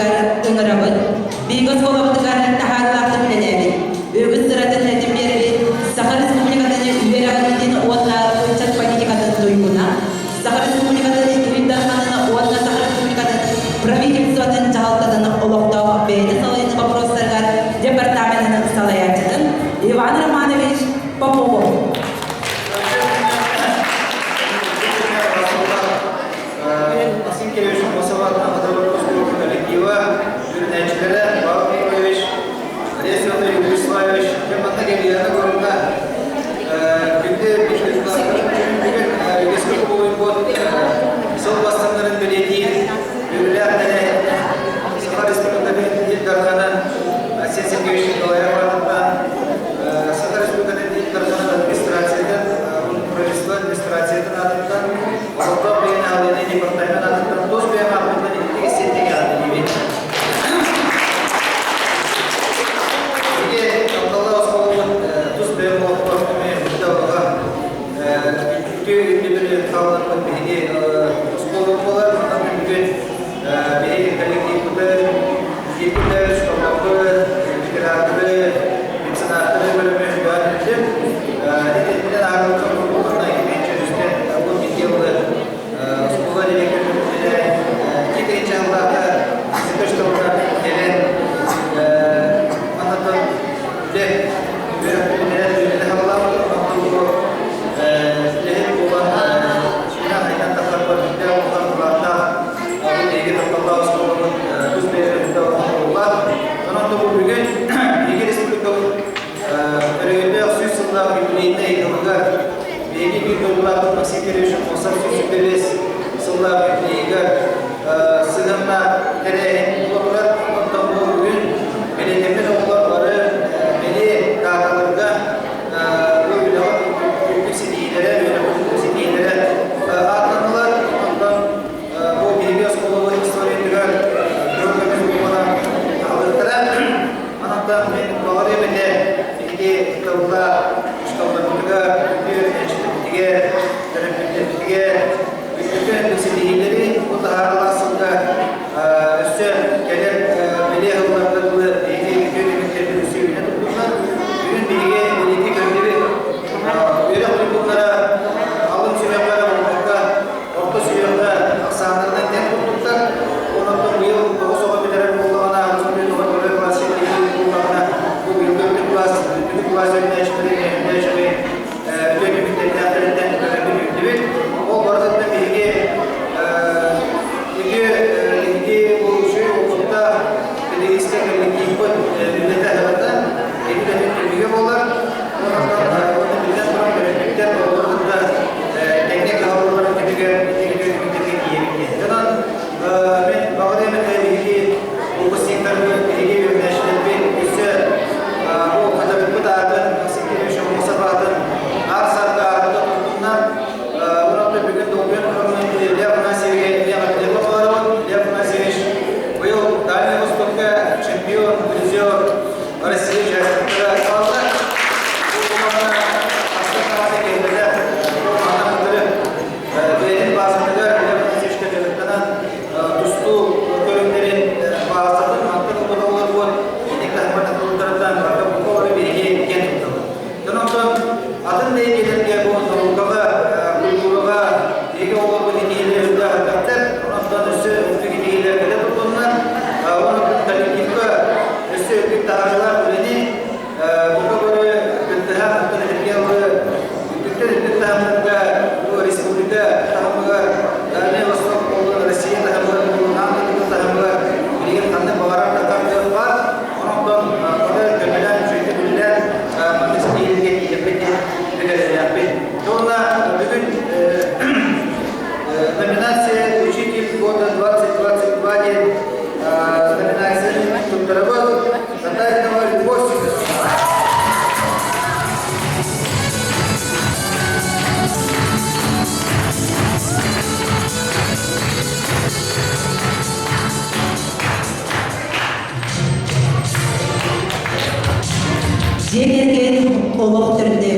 олох төрдө.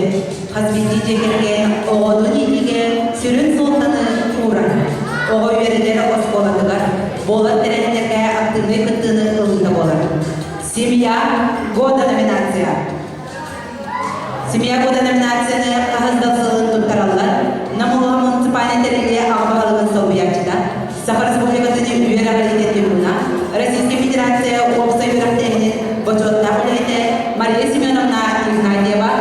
Хас биирдии дьиэ кэргэн оҕотун иитиигэ сүрүн суолтаны уурар. Оҕо үөрэнэр оскуолатыгар буолар тэрээһиннэргэ актыыбынай кыттыыны ылыыта буолар. Семья года номинация. Семья года номинацияны хаһыс да сылын туттараллар. Нам улууһа муниципальнай тэриллии аҕа баһылыгын солбуйааччыта, Саха Республикатын үөрэҕириитин туйгуна, Российскай Федерация уопсай үөрэхтээһинин бочуоттаах үлэһитэ Мария Семеновна Игнатьева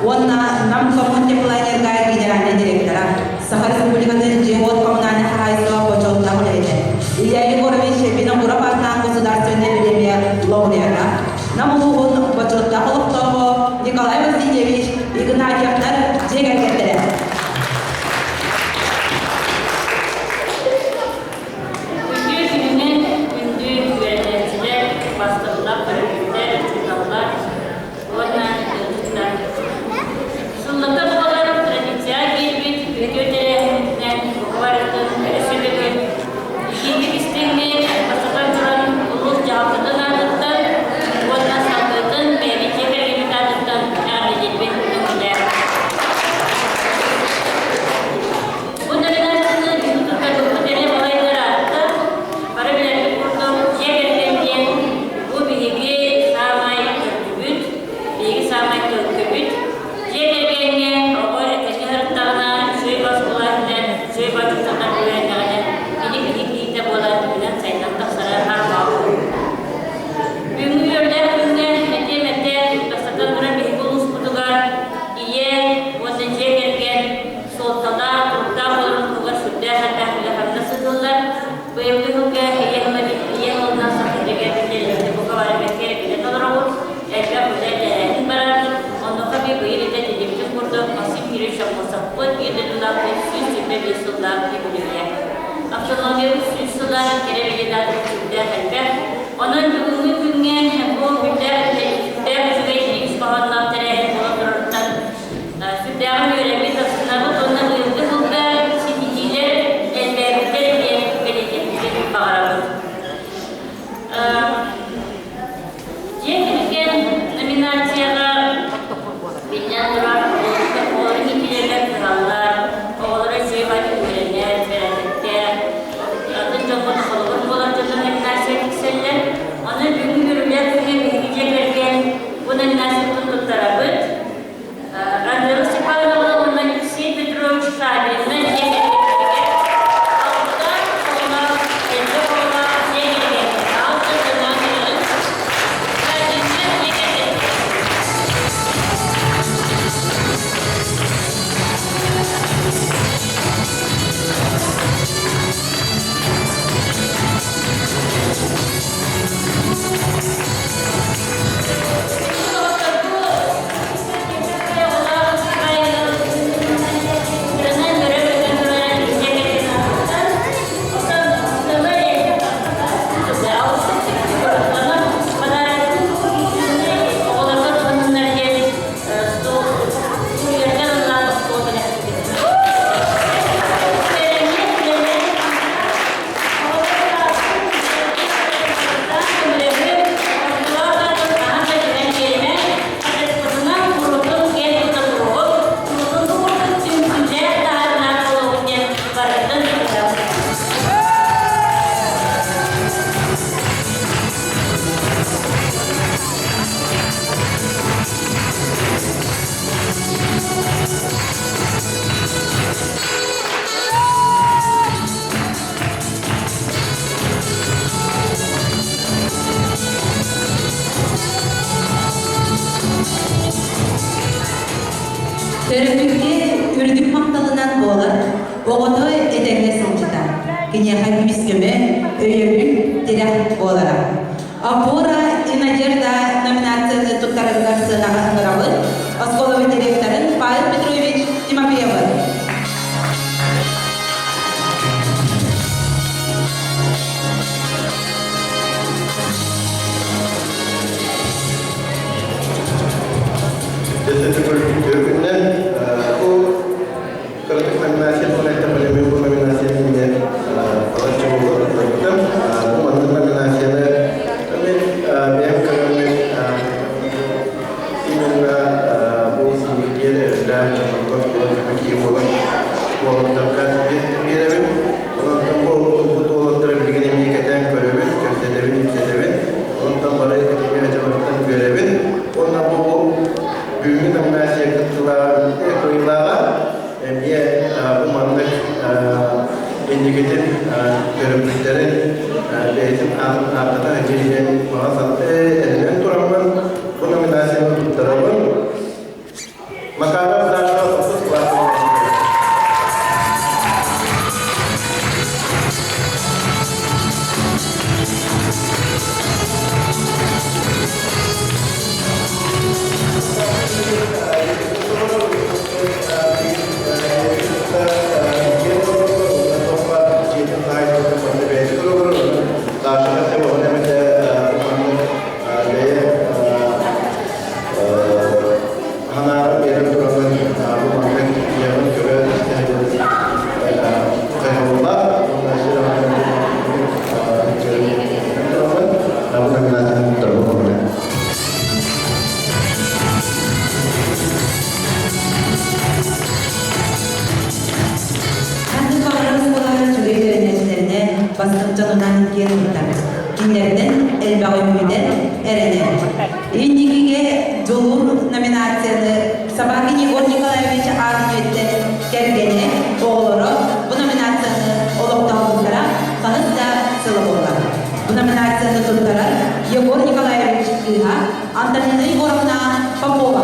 уонна Нам Коммунтеплоэнерго генеральнай директора, Саха Республикатын дьиэ-уот коммунальнай хаһаайыстыба бочуоттаах үлэһитэ Илья Егорович Винокуров аатынан государственнай бириэмийэ лауреата, Нам улууһун бочуоттаах олохтооҕо Николай Васильевич Игнатьевтар дьиэ кэргэттэрэ. Үтүө күнүнэн күндү үөрэнээччилэр, бастакылар, төрөппүттэр, учууталлар уонна ыалдьыттар. Сыллата буолар традиция киирбит үтүө тэрээһининэн бука барытын өссө төгүл итиитик истиҥник бастатан туран улуус дьаһалтатын аатыттан уонна салгыытын бэйэбит дьиэ кэргэммит аатыттан эҕэрдэлиирбин көҥүллээх. Бу номинацияны биһиги туттарбыппыт эмиэ балай ыраатта. Бары билэрбит курдук, дьиэ кэргэн диэн бу биһиги саамай төрдүбүт, биһиги саамай төлкөбүт. Дьиэ кэргэҥҥэ оҕо этэҥҥэ сырыттаҕына, үчүгэй бас улаатынан, үчүгэй бас учуутал үөрэннэҕинэ, кини киһи киһитэ буолан үүнэн-сайдан тахсара арбаҕа. Бүгүҥҥү үөрүүлээх күҥҥэ этиэм этэ, бастатан туран биһиги улууспутугар ийэ уонна дьиэ кэргэн суолталаах, туруктаах буоларын туһугар сүрдээх элбэх үлэ-хамнас ыытыллар. Быйылгы сылга ийэ тыла ийэ тылынан сахатыга биллэриллибити бука бары бэркэ билэн олоробут, элбэх үлэ тэрээһин барар. Онуоха би быйыл этэ этиллибитин курдук Максим Кириллович Аммосовпыт биир дойдулаахпыт 125 сыллаах юбилейа. Автономиябыт 100 сыла кэрэ бэлиэ сүрдээх элбэх. Онон бүгүҥҥү күҥҥэ бу сүрдээх сүрдээх үчүгэй дириҥ хоһоонноох тэрээһин буола турарыттан Сүрдээҕин үөрэммит астынабыт уонна быйылгы сылга ситиһиилэр элбээбиттэр диэн бэлиэтиэхпитин баҕарабыт. Дьиэ кэргэн номинацияҕа биллэн турар оҕолорун иитиилэригэр кыһаллар, оҕолоро үчүгэй баҕайытык үөрэнэр, бэрээдэктээх, атын дьоҥҥо холобур буолар дьоннор номинация тиксэллэр. Онон бүгүн үөрүүлээх күҥҥэ биһиги дьиэ кэргэн бу номинациябытын туттарабыт. Анжела Степановна уонна Алексей Петрович Шабинна дьиэ кэргэттэригэр алта оҕолоох, элбэх оҕолоох дьиэ кэргэн алта дьонноох ыалын Шабинна дьиэ кэргэттэрэ. Төрөппүккэ үрдүк махталынан буолар, оҕото этэҥҥэ сылдьыта, киниэхэ күүс-көмө, өйөбүл, тирэх буолара. Опора и надежда номинацияны туттарарыгар сыанаҕа ыҥырабыт оскуолабыт директорын Павел Петрович Тимофеевы. Күннэн бу кыратык номинация буолан эттэхпинэ бу номинацияны эмиэ балачча буолуохтарбытым. Бу маннык номинацияны мен бэйэм көрөммүн именно бу көрдөрбүттэрин бэйэтин аатын ааттата диэн баҕа эрэнэн тураммын бу номинацияны туттарабын. Макаров Даша 30 класс. Ханнык баҕарар оскуолаҕа үчүгэй үөрэнээччилэринэн, бастыҥ дьонунан киэн туттар. Кинилэртэн элбэҕи күүтэр, эрэнэр. Инникигэ Дьулуур номинацияны Собакин Егор Николаевич аатын үөттэн кэргэнэ, оҕолоро бу номинацияны олохтообуттара хаһыс да сыла буолла. Бу номинацияны туттарар Егор Николаевич кыыһа Антонина Егоровна Попова.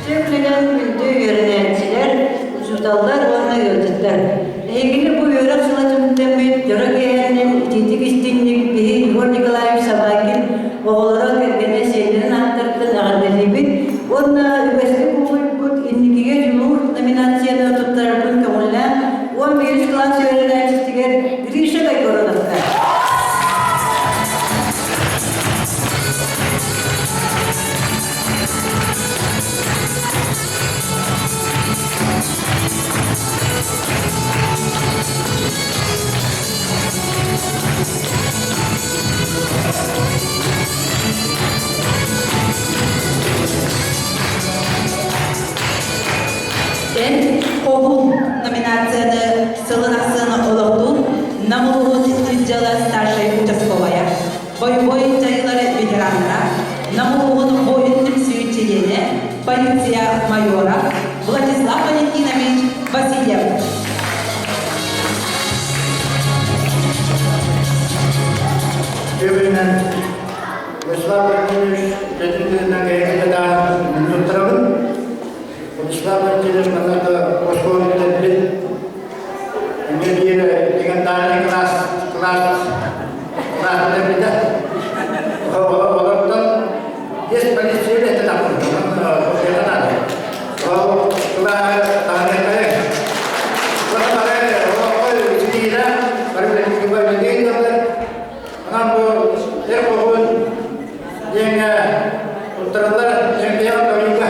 Үтүө күнүнэн күндү үөрэнээччилэр, учууталлар уонна ыалдьыттар! Эһигини бу үөрэх сыла түмүктэммит дьоро киэһэтинэн итиитик истиҥник биһи Егор Николаевич Собакин оҕолоро кэргэнэ сиэннэрин ааттарыттан эҕэрдэлиибит уонна үгэскэ кубулуйбут Инникигэ дьулуур номинацияны туттарарбын көҥүллээн 11 кылаас үөрэнээччитигэр Гриша Байгороновка. Эн хоһуун номинацияны сылын ахсын олохтуур Нам улууһун дьыала старшай участковая бойобуой дьайыылары ветераннара, Нам улууһун буойун түмсүү чилиэнэ, полиция майора Владислав Валентинович Васильев. Үбүнэн Вячеслав Валентинович үлэтин туттарабын. Вячеслав Валентинович манна оскуола бүтэрбит Эмиэ биир легендарный класс класс класс бүтэрбитэ. Олортон есть полиция үлэтин наада. Ол кылааһы таһыныктары. Онон бу эр хоһуун диэҥҥэ туттарыллар Чемпион Торика.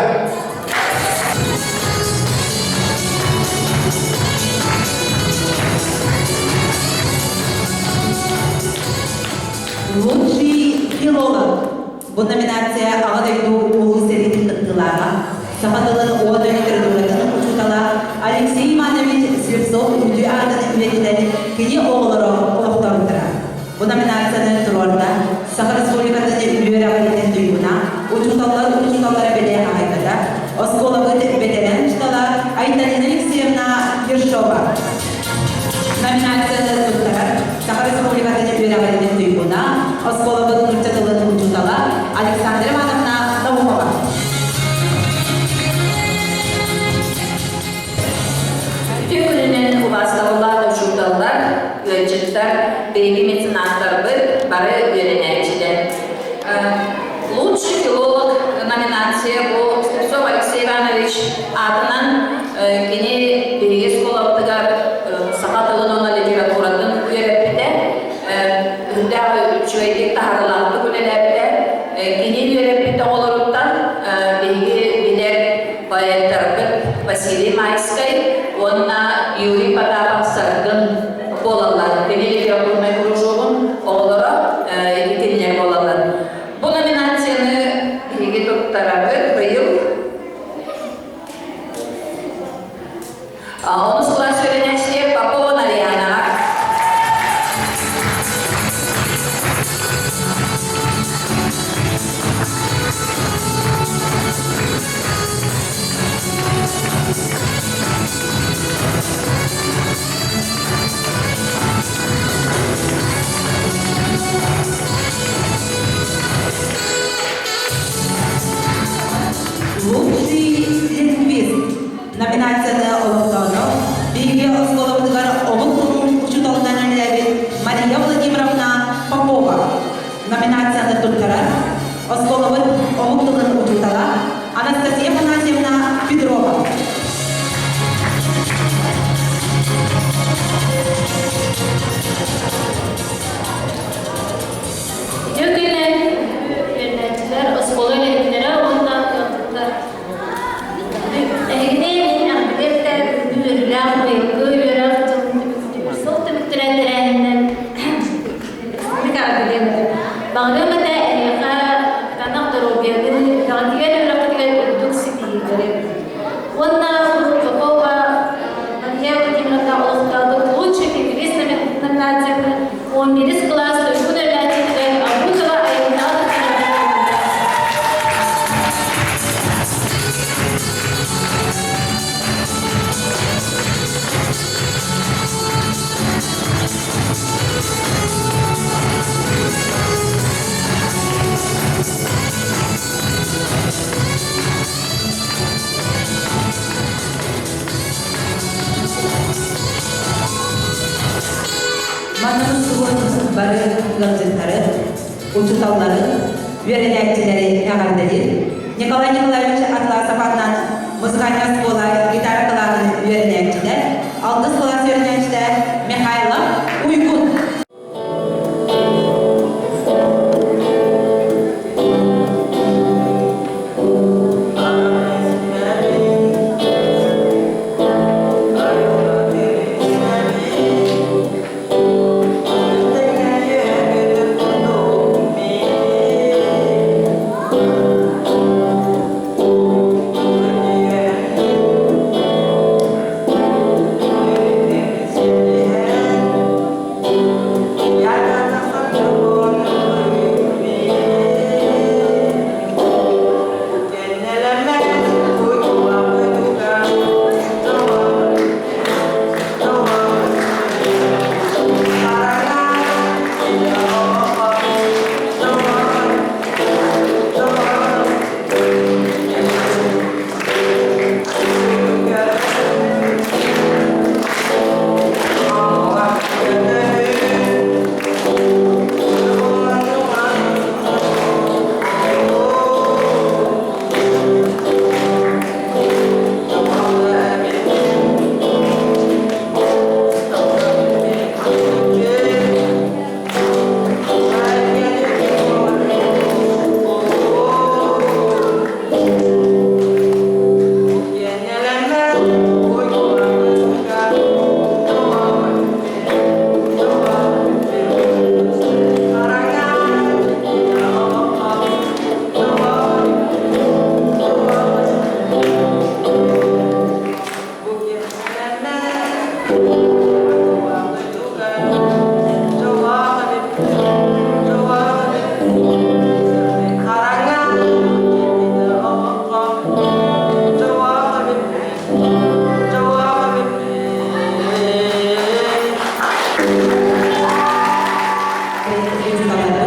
Лучший филолог. Бу номинация Аҕа дойду Улуу сэриитин кыттыылааҕа, саха тылын уонна литературатын учуутала Алексей Иванович Слепцов үтүө аатын үйэтитэн кини оҕолоро олохтообуттара. Бу номинацияны туруорда Саха Республикатын үөрэҕириитин туйгуна, учууталлар учууталлара бэлиэ хаһаайката, оскуолабыт бэтэрээн учуутала Айталина Алексеевна Ершова. Номинацияны туттарар Саха Республикатын үөрэҕириитин туйгуна, оскуолабыт нуучча тылын учуутала Александра Ивановна Наумова. Үтүө күнүнэн убаастабыллаах учууталлар, ыалдьыттар, биһиги меценаттарбыт, бары үөрэнээччилэр. Лучший филолог номинация бу Слепцов Алексей Иванович аатынан кини биһиги оскуолабытыгар саха тылын уонна литературатын үөрэппитэ, үрдээх үчүгэйдик таһаарыылаахтык үлэлээбитэ. Кини үөрэппит оҕолоруттан биһиги билэр поэттарбыт Василий Майскай уонна Юрий Потапов Саргын буолаллар. Кини литературнай кружогун оҕолоро итиннэр буолаллар. Бу номинацияны биһиги туттарабыт быйыл. Онус кылаас үөрэнээччилэр Попова Нарьянаҕа. Грамотаны туттарар оскуолабыт омук тылын учуутала Анастасия Афанасьевна Петрова. Үтүө күнүнэн үөрэнээччилэр, оскуола үлэһиттэрэ уонна ыалдьыттар. Эһигини мин эҕэрдэлиэхтэ күндү үөрүүлээх быйылгы үөрэх дьылын түмүктүүр сыл түмүктэрэ тэрээһининэн итинник эҕэрдэлиэм этэ. Баҕарыам этэ эһиэхэ кытаанах доруобуйаны, үөрэҕитигэр үөрэххитигэр үрдүк ситиһиилэри. Уонна Попова Мария Владимировна олохтообут лучший фигурист номинацияны 11 кылаас туйгун үөрэнээччитигэр Арбузова Айыллаах Манна мустубут бары ыалдьыттары, учууталлары, үөрэнээччилэри эҕэрдэлиир Николай Николаевич Атласов аатынан музыкальнай оскуола гитара кылааһын үөрэнээччитэ, алтыс кылаас үөрэнээччитэ Михайлов Уйгун.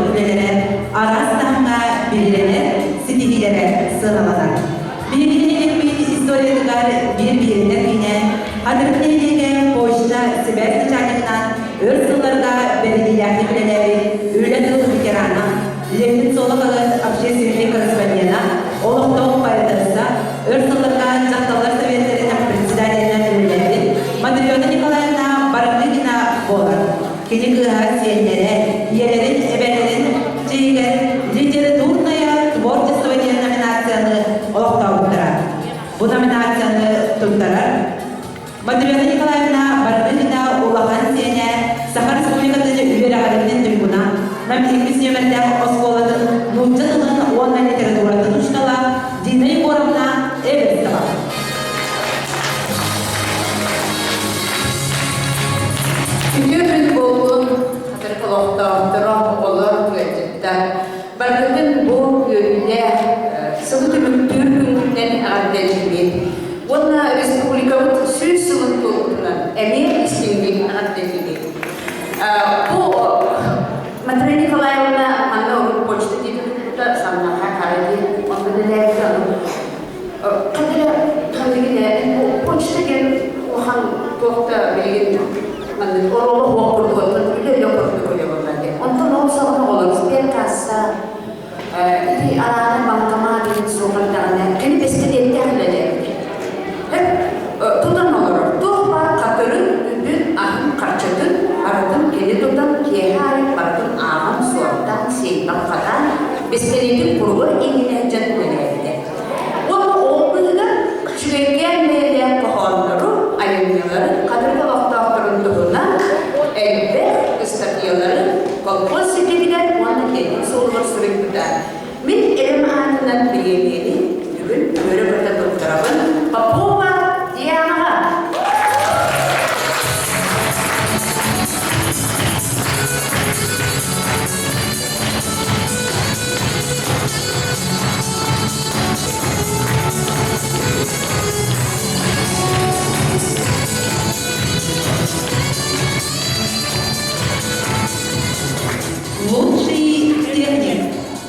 Үлэлэрэ араас таһымҥа биһирэнэр, ситиһиилэрэ сыаналанар. Биһиги нэһилиэкпит историятыгар биир биһирэнэр киинэ Хатырык нэһилиэгэ почта сибээс начальнигынан өр сылларга бэриллиилээхтик үлэлээбит үлэ тыл ветерана, Ленин суола хаһыат общественнай корреспондена, олохтоох поэтесса, өр сылларга дьахталлар советтэрин председателинэн үлэлээбит Матрена Николаевна Барамыгина буолар. Кини кыыһа сиэннэрэ, ийэлэрин, эбэлэрин дьиэһигэр «Литературное творчество» диэн номинацияны олохтообуттара. Бу номинацияны туттарар Матрена Николаевна Барамыгина улахан сиэнэ Саха Республикатын үөрэҕиринин туйгуна, Нам иккис нүөмэрдээх оскуолатын нуучча тылын уонна литературатын учуутала Дина Егоровна Эверстова. Үтүө күн буоллун, хатырык олохтоохторо, оҕолор, ыалдьыттар. Барытын бу үөрүүлээх сылы түмүктүүр күҥҥүтүнэн эҕэрдэлиибит. Уонна республикабыт 100 сылын туолбутунан эмиэ истиҥник эҕэрдэлиибит. Бу Матрена Николаевна манна урут почта диэки туппута, Самнаха хара диэн, онно үлэлээбитэ, Хатыра ханныгын бу почта диэн улахан туох да билигин маннык оруола суох курдук оттон үлэ үлэ курдук үлэ буолла диэн. Онтон ол саҕана оҕолор сберкасса Бэстэлиэтин куругар иҥинэ дьон үлэлээбитэ. Уонна ол быыһыгар үчүгэйкээн бэйэлээх хоһооннору, айымньылары хатырык олохтоохторун туһунан элбэх ыстатыйалары колхоз ситимигэр уонна кэлин суолугар суруйбута. Мин эбэм аатынан бириэмийэни бүгүн үөрэ-көтө туттарабын Попова Дианаҕа! Лучший техник.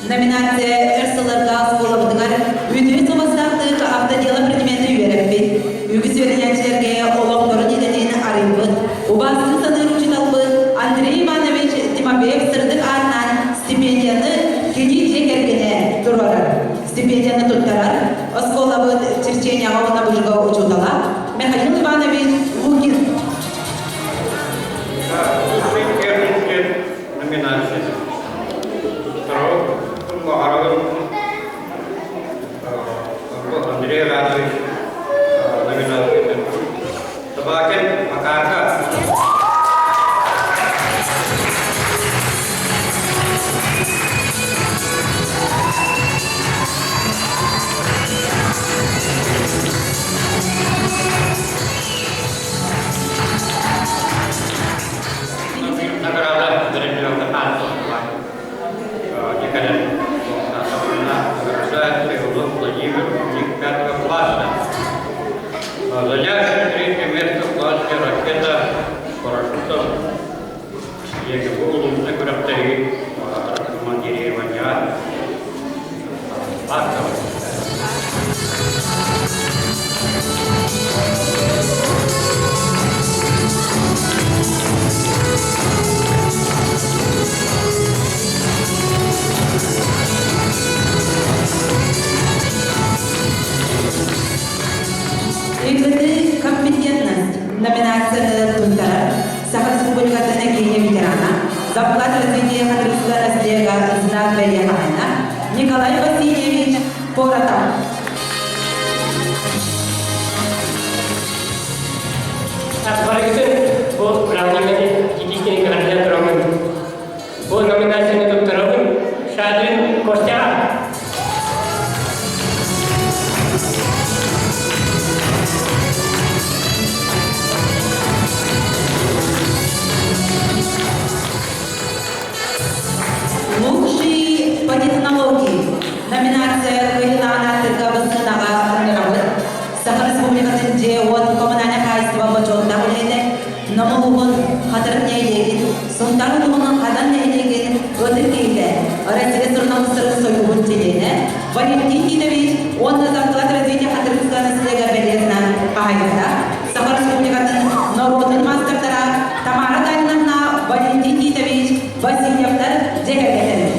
Номинация өр сылларга оскуолабытыгар үтүө суобастаахтык автодела предмети үөрэппит, үгүс үөрэнээччилэргэ олохторун идэтин арыйбыт, убаастыы саныыр учууталбыт Андрей Иванович Тимофеев сырдык аатынан стипендияны кини дьиэ кэргэнэ туруорар. Стипендияны туттарар оскуолабыт черчениеҕа уонна быжыга учуутала Михаил Иванович Лукин. Лучший техник номинация. Второго Андрей Иванович номинация. Табакин Макарка. Награда Владимир, ученик пятого класса. Занявший третье место в классе ракета с парашютом ЕГБУ лучший күрэхтэһии командирования Маркова. ИГТ «Компетентность» номинацияны туттарар Саха Республикатын киинэ ветерана, Заплат развития Хатырыкского наследия знак бэлиэ Николай Васильевич Поротов. Барыгытын бу бырааһынньыгы итиитин кэҕэрдэ тураммын. Бу номинацияны туттарабын Шадрин Костяҕа. Лучший по технологии. Номинация кыайыылааҕын ааттарга быссынаҕа ыҥырабыт. Саха Республикатын дьиэ-уот коммунальнай хаһаайыстыба бочуоттаах үлэһитэ Намылугун Хатырык нэһилиэгин, Сунтаар улууһунун Хадан нэһилиэгин ытык киһитэ, Россия суруналыыстарын сойууһун чилиэнэ Валентин Титович уонна Зарплата развития Хатырыкского населения бэлиэтинэн хаһаайыта, Саха Республикатын норуотун маастардара Тамара Гариновна, Валентин Титович Васильевтар дьиэ кэргэннэрин.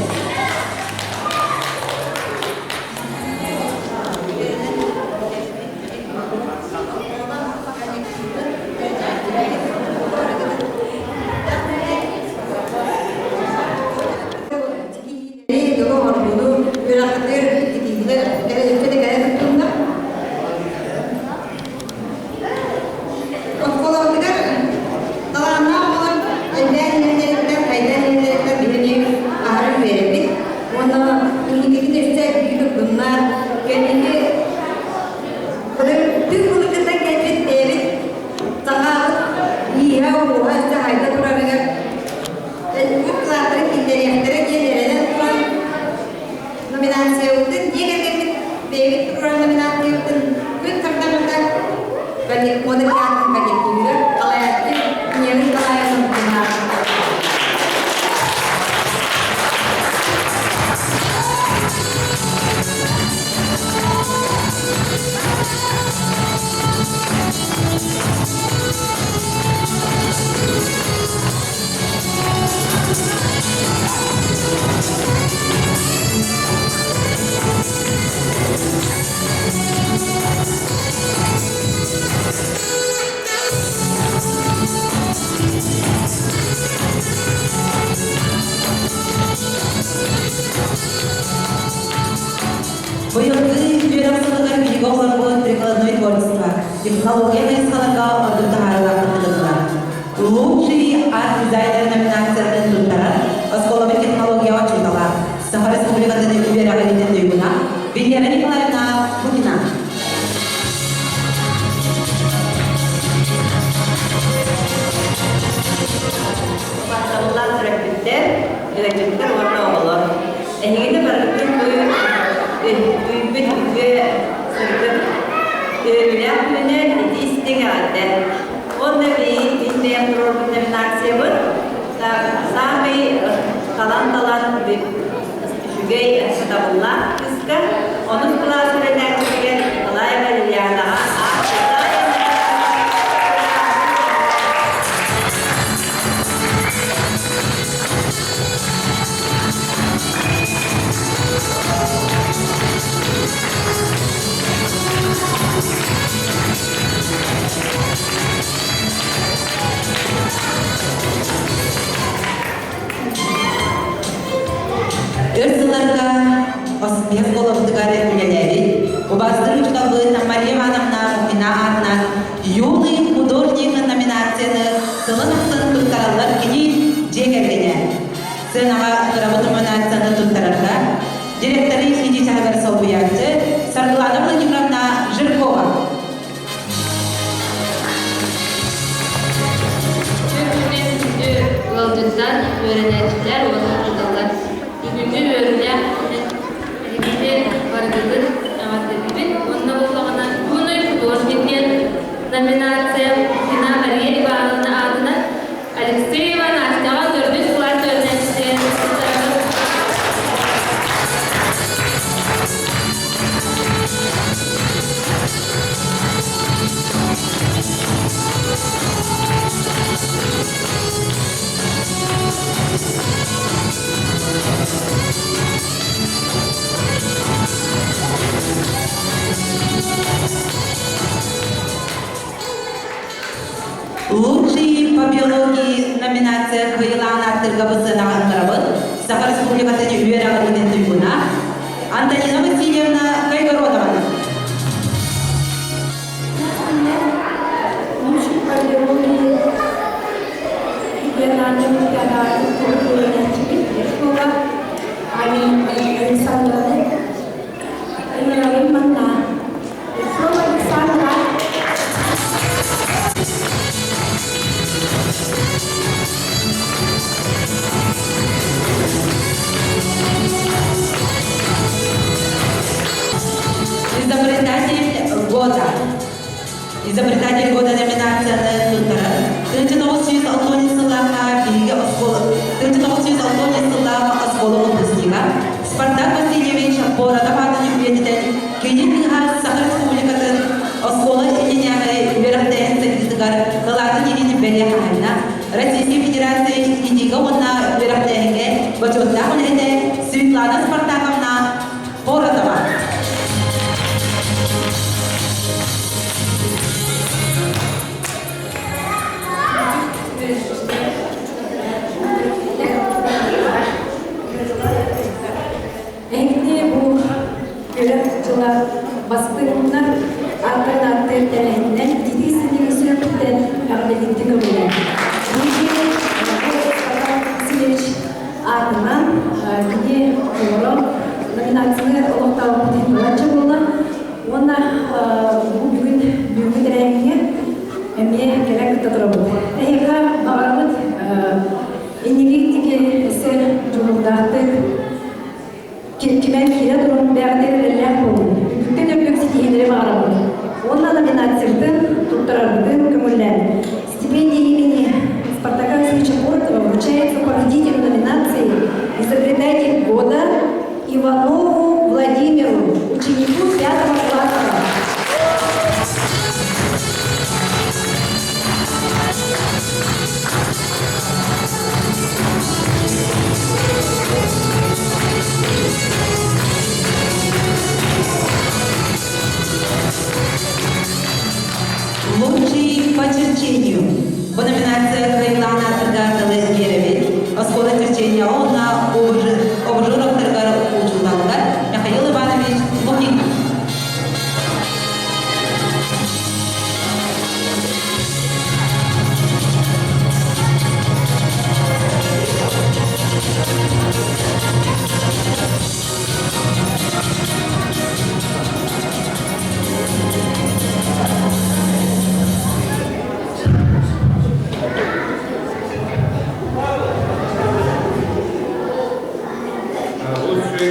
Оскуолабытыгар талааннаах оҕолор элбээн иһэллэриттэн, хайдан иһэллэриттэн биһиги аһары үөрэбит. оҕолорбут прикладной творчество, технология хайысхаларга ордук таһаарыылаахтык кытыннылар. Лучший арт-дизайнер номинациятын туттарар оскуолабыт технологияҕа учуутала, Саха Республикатын үөрэҕириитин туйгуна Венера Николаевна Лукина. Убаастабыллаах төрөппүттэр, ыалдьыттар уонна оҕолор. Эһигини барытын үүйбүт үтүө сырдык үөрүүлээх күнүнэн ити истиҥ эҕэрдэ. Уонна мин бэйэм туруорбут номинациябыт саамай талан-талан үчүгэй сатабыллаах кыыска онус кылаас үөрэнээччитигэр Николаева Лилианаҕа Өр сылларга Оспиһа оскуолабытыгар үлэлээбит убаастыыр учууталбыт Мария Ивановна Мухина аатынан «Юный художник» номинацияны сылын ахсын туттараллар кини дьиэ кэргэнэ. Сыанаҕа кырабыт номинацияны туттарарга директоры иитии чаһыгар солбуйааччы Саргылана Владимировна Жиркова. Күндү ыалдьыттар, үөрэнээччилэр уонна учууталлар бүгүҥҥү үөрүүлээх эһигини барыгытын эҕэрдэлиибин уонна буоллаҕына «Юный художник» диэн номинация Фина Мария Ивановна аатынан Алексеева Настяҕа төрдүс кылаас үөрэнээччитэ Лучший по биологии номинация кыайыылаах ааттарга бысыанаҕа ыҥырабыт Саха Республикатын үөрэҕириитин туйгуна Антонина Васильевна Кайгородованы. Лучший по биологии Александровна Александра. Изобретатель года. Изобретатель года номинацияны туттарар. 1960 сыллаахха биһиги оскуола 1960 сыллаах оскуола выпускнига Спартак Васильевич Бородов аатын үйэтитэн кини кыыһа Саха Республикатын оскуола иннинээҕи үөрэхтээһин сайдыытыгар кылаатын иһин бэлиэ хаһайына Российскай Федерация иитиигэ уонна үөрэхтээһиҥҥэ бочуоттаах үлэһитэ Светлана Спартаковна Бородова. Эһигини бу үөрэх дьыла бастыҥнар ааттарын ааттыыр тэрээһининэн итии синньиги сүрэхпиттэн эҕэрдэлиирдик көҥүлээн. Биһиги Васильевич аатынан кини оҕолоро номинацияны олохтообут балачча буолла. Уонна бу бүгүн бүгүҥҥү тэрээһиҥҥэ эмиэ кэлэн кытта турабыт. Эһиэхэ баҕарабыт инники өссө дьулуурдаахтык кимэн киирэ турун бэҕэтэ үлэлээх буолун. Үрдүктэн үрдүк ситиһиилэри баҕарабыт. Уонна номинациябытын туттарарбытын көҥүллээн. Стипендия имени Спартака Васильевича Коротова вручается победителю номинации «Изобретатель года» Иванову Владимиру, ученику пятого класса. Лучший по черчению. Бу номинация кыайыылаах аатырга тылы биэрэбит. Оскуола черчения уонна обжоров учууталыгар Михаил Иванович Лукин.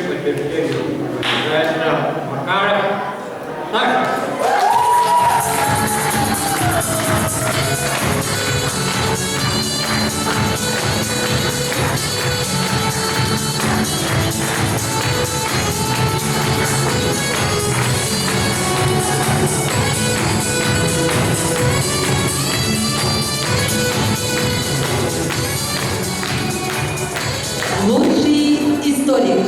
по терпению выдвигается Макаров Саша. Лучший историк.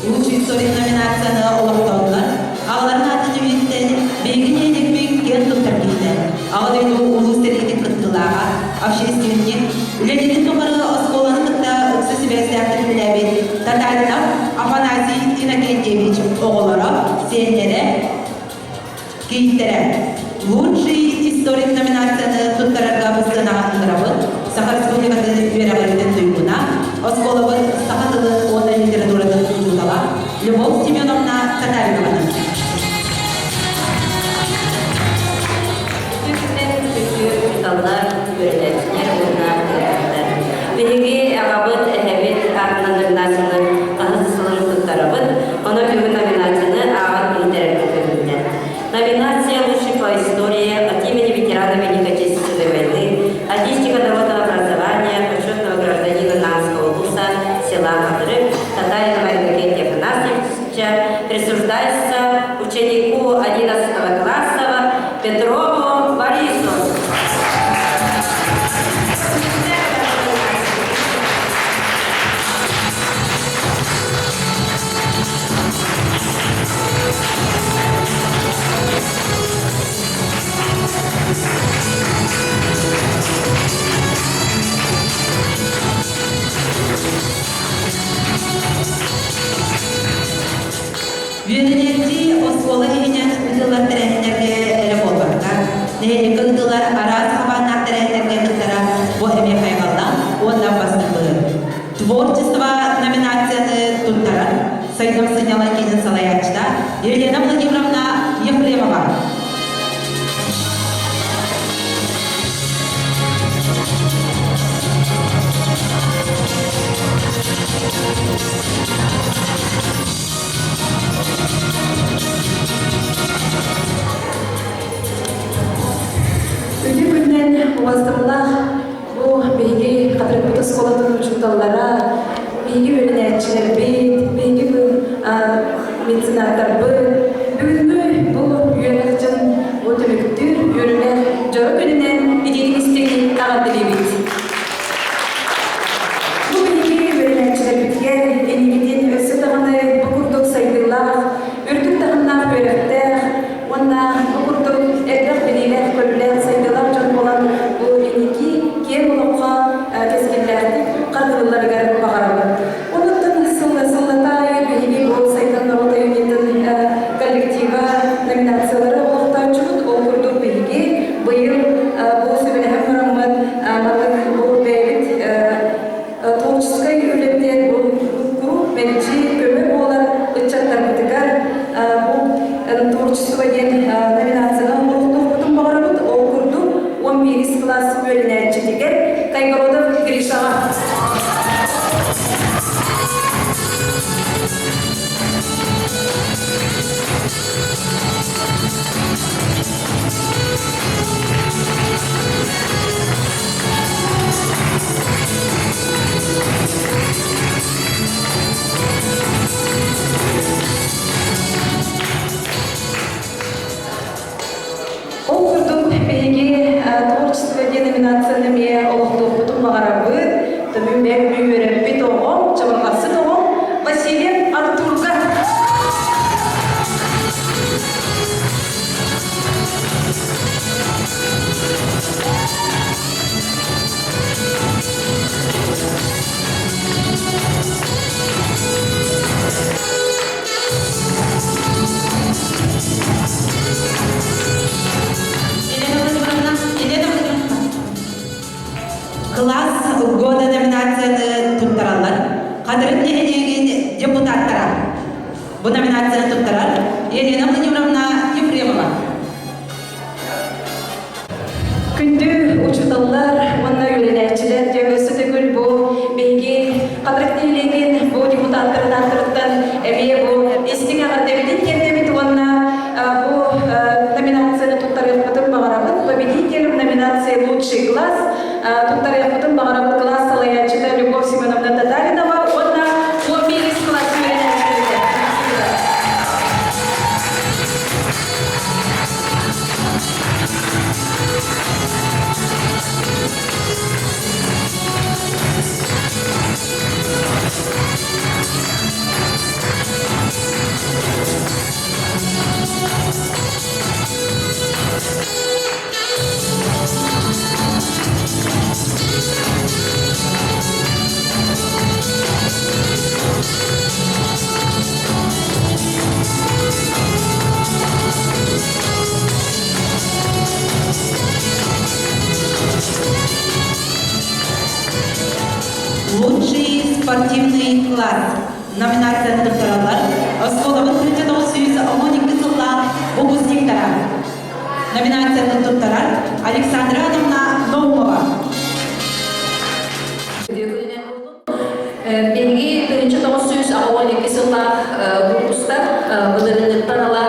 Лучший историк номинацияны олохтоотулар. Аҕаларын аатын үһүттэн биһиги нэһилиэкпит киэн туттар киһитэ. Аҕа дойду улуу сэриитин кыттыылааҕа, общественник, үлэлиирин тухары оскуоланы кытта ыкса сибээстээхтик үлэлээбит Татаринов Афанасий Иннокентьевич оҕолоро, сиэннэрэ, Кииттэрэ Лучший историк номинацияны туттарарга быстыанаҕа ыҥырабыт Саха Республикатын үөрэҕириитин туйгуна, оскуолабыт саха тылын уонна литературатын учуутала Любовь Семеновна Татаринованы. Үтүктэн күндү учууталлар, үөрэнээччилэр уонна төрөппүттэр. Биһиги аҕабыт, эһэбит аатынан номинацияны хаһыс сылын туттарабыт. Онон бүгүн номинацияны ааҕан иһитэрэргэ көҥүллэр. Номинация «Лучший по истории» от имени ветерана Великой Отечественной войны, отличника народного образования, почетного гражданина Намского вуза села Хатырык Татаринова Иннокентия Афанасьевича присуждается ученику 11 класса Петрову Борису. Үөрэнээччи оскуола иһинэн ыытыллар тэрээһиннэргэ эрэ буолбакка, нэһилиэккэ ыытыллар араас хабааннаах тэрээһиннэргэ кыттара бу эмиэ хайҕаллаах уонна бастакы. Творчество номинацияны туттарар Сайдам сынньалаҥ киинин салайааччыта Елена Владимировна Ефремова. Үтүө күнүнэн убастабыллаах бу биһиги Хатырыкпыт оскуолатын учууталлара, биһиги үөрэнээччилэрбит, биһиги меценаттарбыт, бүгүҥҥү бу үөрэх дьон бу түмүктүүр үөрүүлээх дьоро күнүнэн итиитик истиҥник эҕэрдэлиибит. Бу биһиги үөрэнээччилэрбитигэр инникитин өссө даҕаны бу курдук сайдыылаах, үрдүк таһымнаах үөрэхтээх уонна бу курдук элбэх билиилээх-көрүүлээх сайдыылаах дьон буолан бу инники киэҥ олоххо кэскиллээхтик хардыылларыгар баҕарабын. Онуттан сыллата аайы биһиги бу Сайдан норуот айымньытын коллектива номинациялары олохтооччубут. Ол курдук биһиги быйыл бу сүбэлэһэн бараммыт маннык бу бэйэбит творческай үлэбитигэр бу куруук мэлдьи көмө буолар ыччаттарбытыгар бу творчество диэн номинациянан олохтуохпутун баҕарабыт. Ол курдук 11 кылаас үөрэнээччитигэр Кайгородов Гришаҕа. Ол курдук биһиги творчество диэн номинацияны эмиэ олохтуохпутун баҕарабыт. Төбүм бэйэм үөрэппит оҕом, чабырҕахсыт оҕом Васильев Артурга. Елена Владимировна, Елена Владимировна. Кылаас года номинацияны туттараллар. Хатырык нэһилиэгин депутаттара. Бу номинацияны туттарар Елена Владимировна Ефремова. Күндү учууталлар уонна үөрэнээччилэр дьэ өссө төгүл бу биһиги Хатырык нэһилиэгин бу депутаттарын ааттарыттан эмиэ бу истиҥ эҕэрдэбитин тиэрдэбит уонна бу номинацияны туттарыахпытын баҕарабыт. Победитель в номинации «Лучший класс» туттарыахпытын баҕарабыт кылаас салайааччыта Любовь Семеновна Татаринова уонна 11 кылаас үөрэнээччилэрэ. Лучший спортивный класс номинацияны туттараллар оскуолабыт 1912 сыллаах выпускниктара. Номинацияны туттарар Александра Адамовна Наумова. Биһиги 1982 сыллаах выпустар былырыыныттан ыла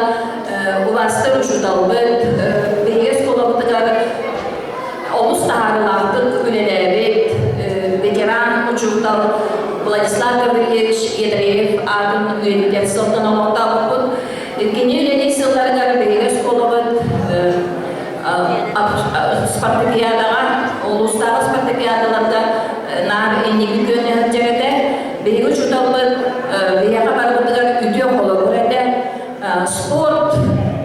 убаастар учууталбыт, биһиги оскуолабытыгар олус таһаарыылаахтык үлэлээбит ветеран учуутал Владислав Гаврильевич Ядреев аатын үйэтитэр сылтан олохтообуппут. Кини үлэлиир сылларыгар биһиги оскуолабыт спартакиадаҕа, улуустааҕы спартакиадаларга наар инники күөн сылдьар этэ. Биһиги учууталбыт биһиэхэ барыбытыгар үтүө холобур этэ. Спорт,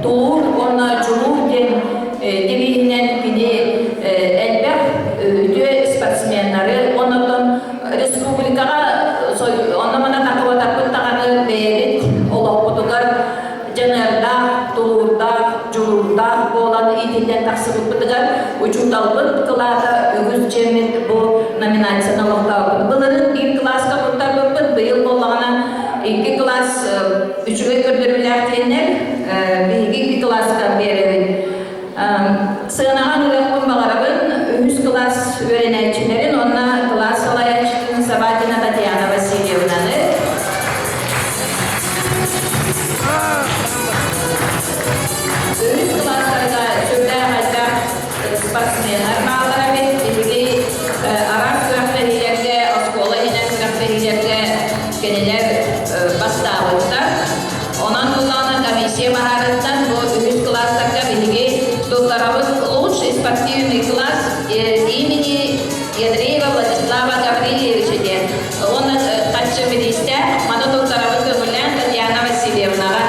тулуур уонна дьулуур диэн девиһинэн кини элбэх үтүө спортсменнары оннотон республикаҕа онно-мана тахыбатарбыт даҕаны бэйэбит олохпутугар дьаныардаах, тулуурдаах, дьулуурдаах буолан иитиллэн тахсыбыппытыгар учууталбыт кылаата үгүс дьиэммит бу номинацияны олохтообут. Былырыын биир кылааска туттарбыппыт, быйыл буоллаҕына икки кылаас үчүгэй көрдөрүүлээх диэннэр биһиги икки кылааска биэрэбит. Сыанаҕа ылыахпын баҕарабын үһүс кылаас үөрэнээччилэрин уонна кылаас салайааччытын Саватина Татьяна Васильевнаны. Үһүс кылаастарга сүрдээх элбэх спортсменнар бааллар эбит. Биһиги араас күрэхтэһиилэргэ, оскуола иһинэн күрэхтэһиилэргэ кинилэр бастаабыттар. Онон буллаҕына комиссия баһаарыттан бу үһүс кылаастарга биһиги туттарабыт лучший спортивный класс имени Ядреева Владислава Гаврильевича диэн. Уонна хаччы бириистээх маны туттарабыт көҥүллээн Татьяна Васильевнаҕа.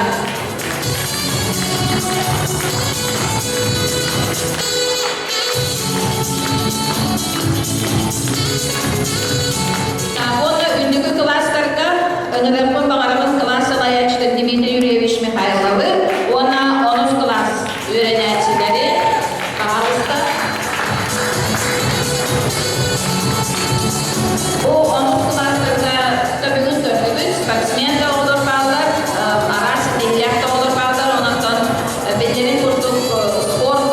Уонна үрдүкү кылаастарга ыҥырыахпын баҕарабын кылаас салайааччыта Дмитрий Юрьевич Михайловы уонна онус кылаас үөрэнээччилэри пожалуйста. Бу онус кылаастарга төбүгүн көрдүгүт, спортсмен да оҕолор бааллар, араас ситиһиилээх да оҕолор бааллар, онон биллэрин курдук спорт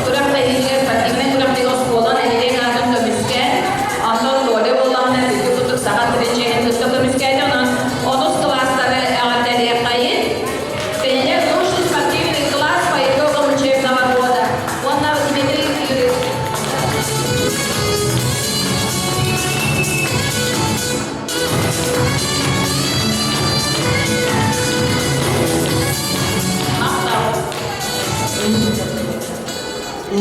күрэхтэһиитигэр спортивнай күрэхтэһиигэ оскуола нэһилиэк аатын көмүскээн, онтон Коля буоллаҕына бүтүн курдук саха сирин чиэһин кытта көмүскээтэ. Онон онус кылаастары эҕэрдэлиэххэйин. Кинилэр лучший спортивный класс по итогам учебного года. Уонна Дмитрий Юрьевич.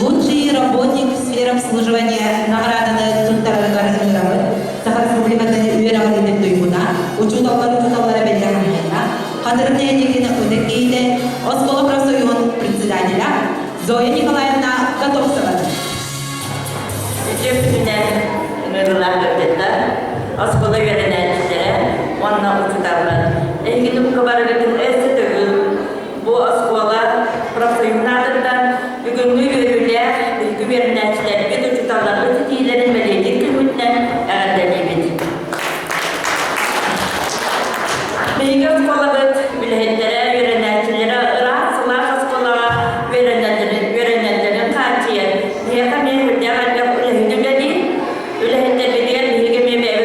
Лучший работник в сфере обслуживания награданы туттарарыгар ыҥырабыт. Саха Республикатын үөрэҕириитин туйгуна, учууталлар учууталлара бэлиэ хаһыата, Хатырык нэһилиэгин ытык киһитэ, оскуола профсоюһун председателя Зоя Николаевна Готовцева. Үтүө күнүнэн ыҥырыылаах ыалдьыттар, оскуола үөрэнээччилэрэ уонна учууталлар. Эһигини бука барыгытын өссө төгүл бу оскуола профсоюһун аатыттан бүгүҥҥү үөрүүлээх биһиги үөрэнээччилэрбит, учууталларбыт ситиилэрин бэлиэтиир күммүтүнэн эҕэрдэлиибит. Биһиги оскуолабыт үлэһиттэрэ, үөрэнээччилэрэ ыраах сылаас оскуолаҕа үөрэнэллэрин, үөрэнэллэрин хааччыйан, биһиэхэ эмиэ үрдээх элбэх үлэһит үлэлиир. Үлэһиттэрбитигэр биһиги эмиэ бэйэбит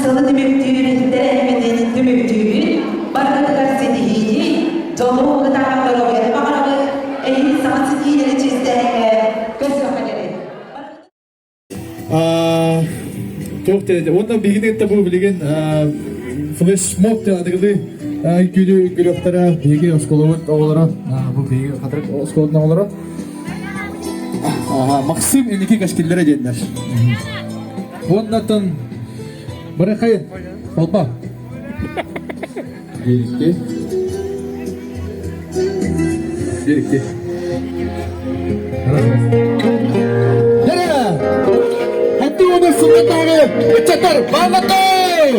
сылы түмүктүүр тэрээһиммитин түмүктүүбүт. Барыгытыгар ситиһиини, дьолу кытаанах доруобуйаны баҕарабыт, эһиги саҥа ситиилэри чиэстээһиҥҥэ көрсүөххэ диэри. Туох диэн уонна биһигини кытта бу билигин флешмоб диэн аныгылыы үҥкүүнү үҥкүүлүөхтэрэ биһиги оскуолабыт оҕолоро бу биһиги Хатырык оскуолатын оҕолоро Максим инники кэскиллэрэ диэннэр. Уоннаттан барахайын холба. Биирикки. Биирикки. Дэрэ! Хатты уону сыллатааҕы ыччаттар бааллардай!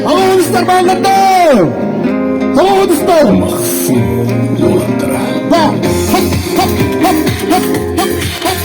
Алаҕыныстар бааллардай! Алаҕыныстар! Махсым уолаттара. Ба! Хоп! Хоп! Хоп! Хоп! Хоп! Хоп!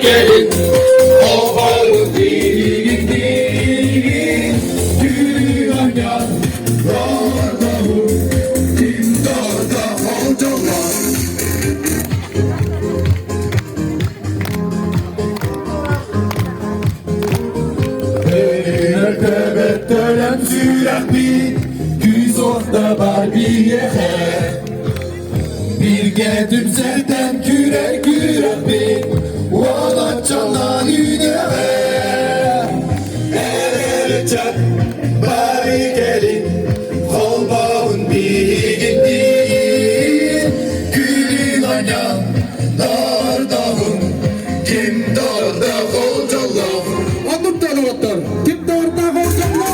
Gelin, ovalı bilgin değil, dünya Birge tümserden kürer kürer bir Ola çanan üne Erçak bari gelin Kolbağın bilgin Gülün anyan Dardağın Kim darda kolcallah Anlıp da Kim darda kolcallah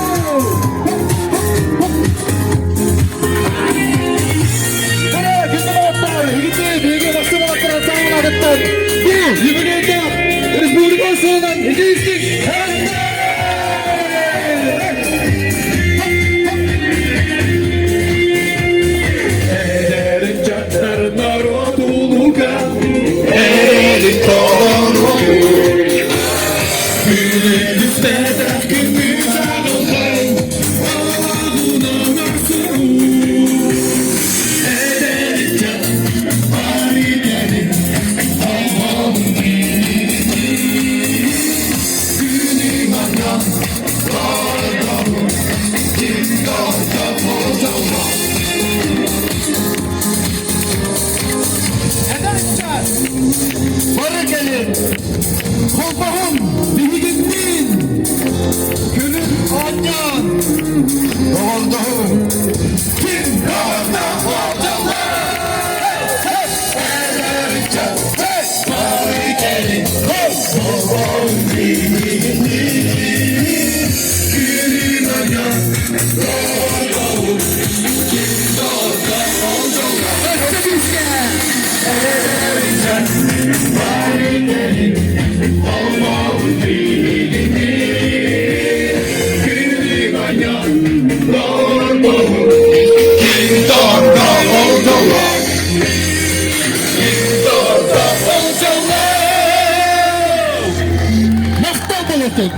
Бары кэлин, холбоһун биһигинниин, күнүн оонньоон, доҕордоһун, ким Бары кэлин, холбоһун биһигинниин, күнүн оонньоон, доҕордоһун, ким Махтал болотун!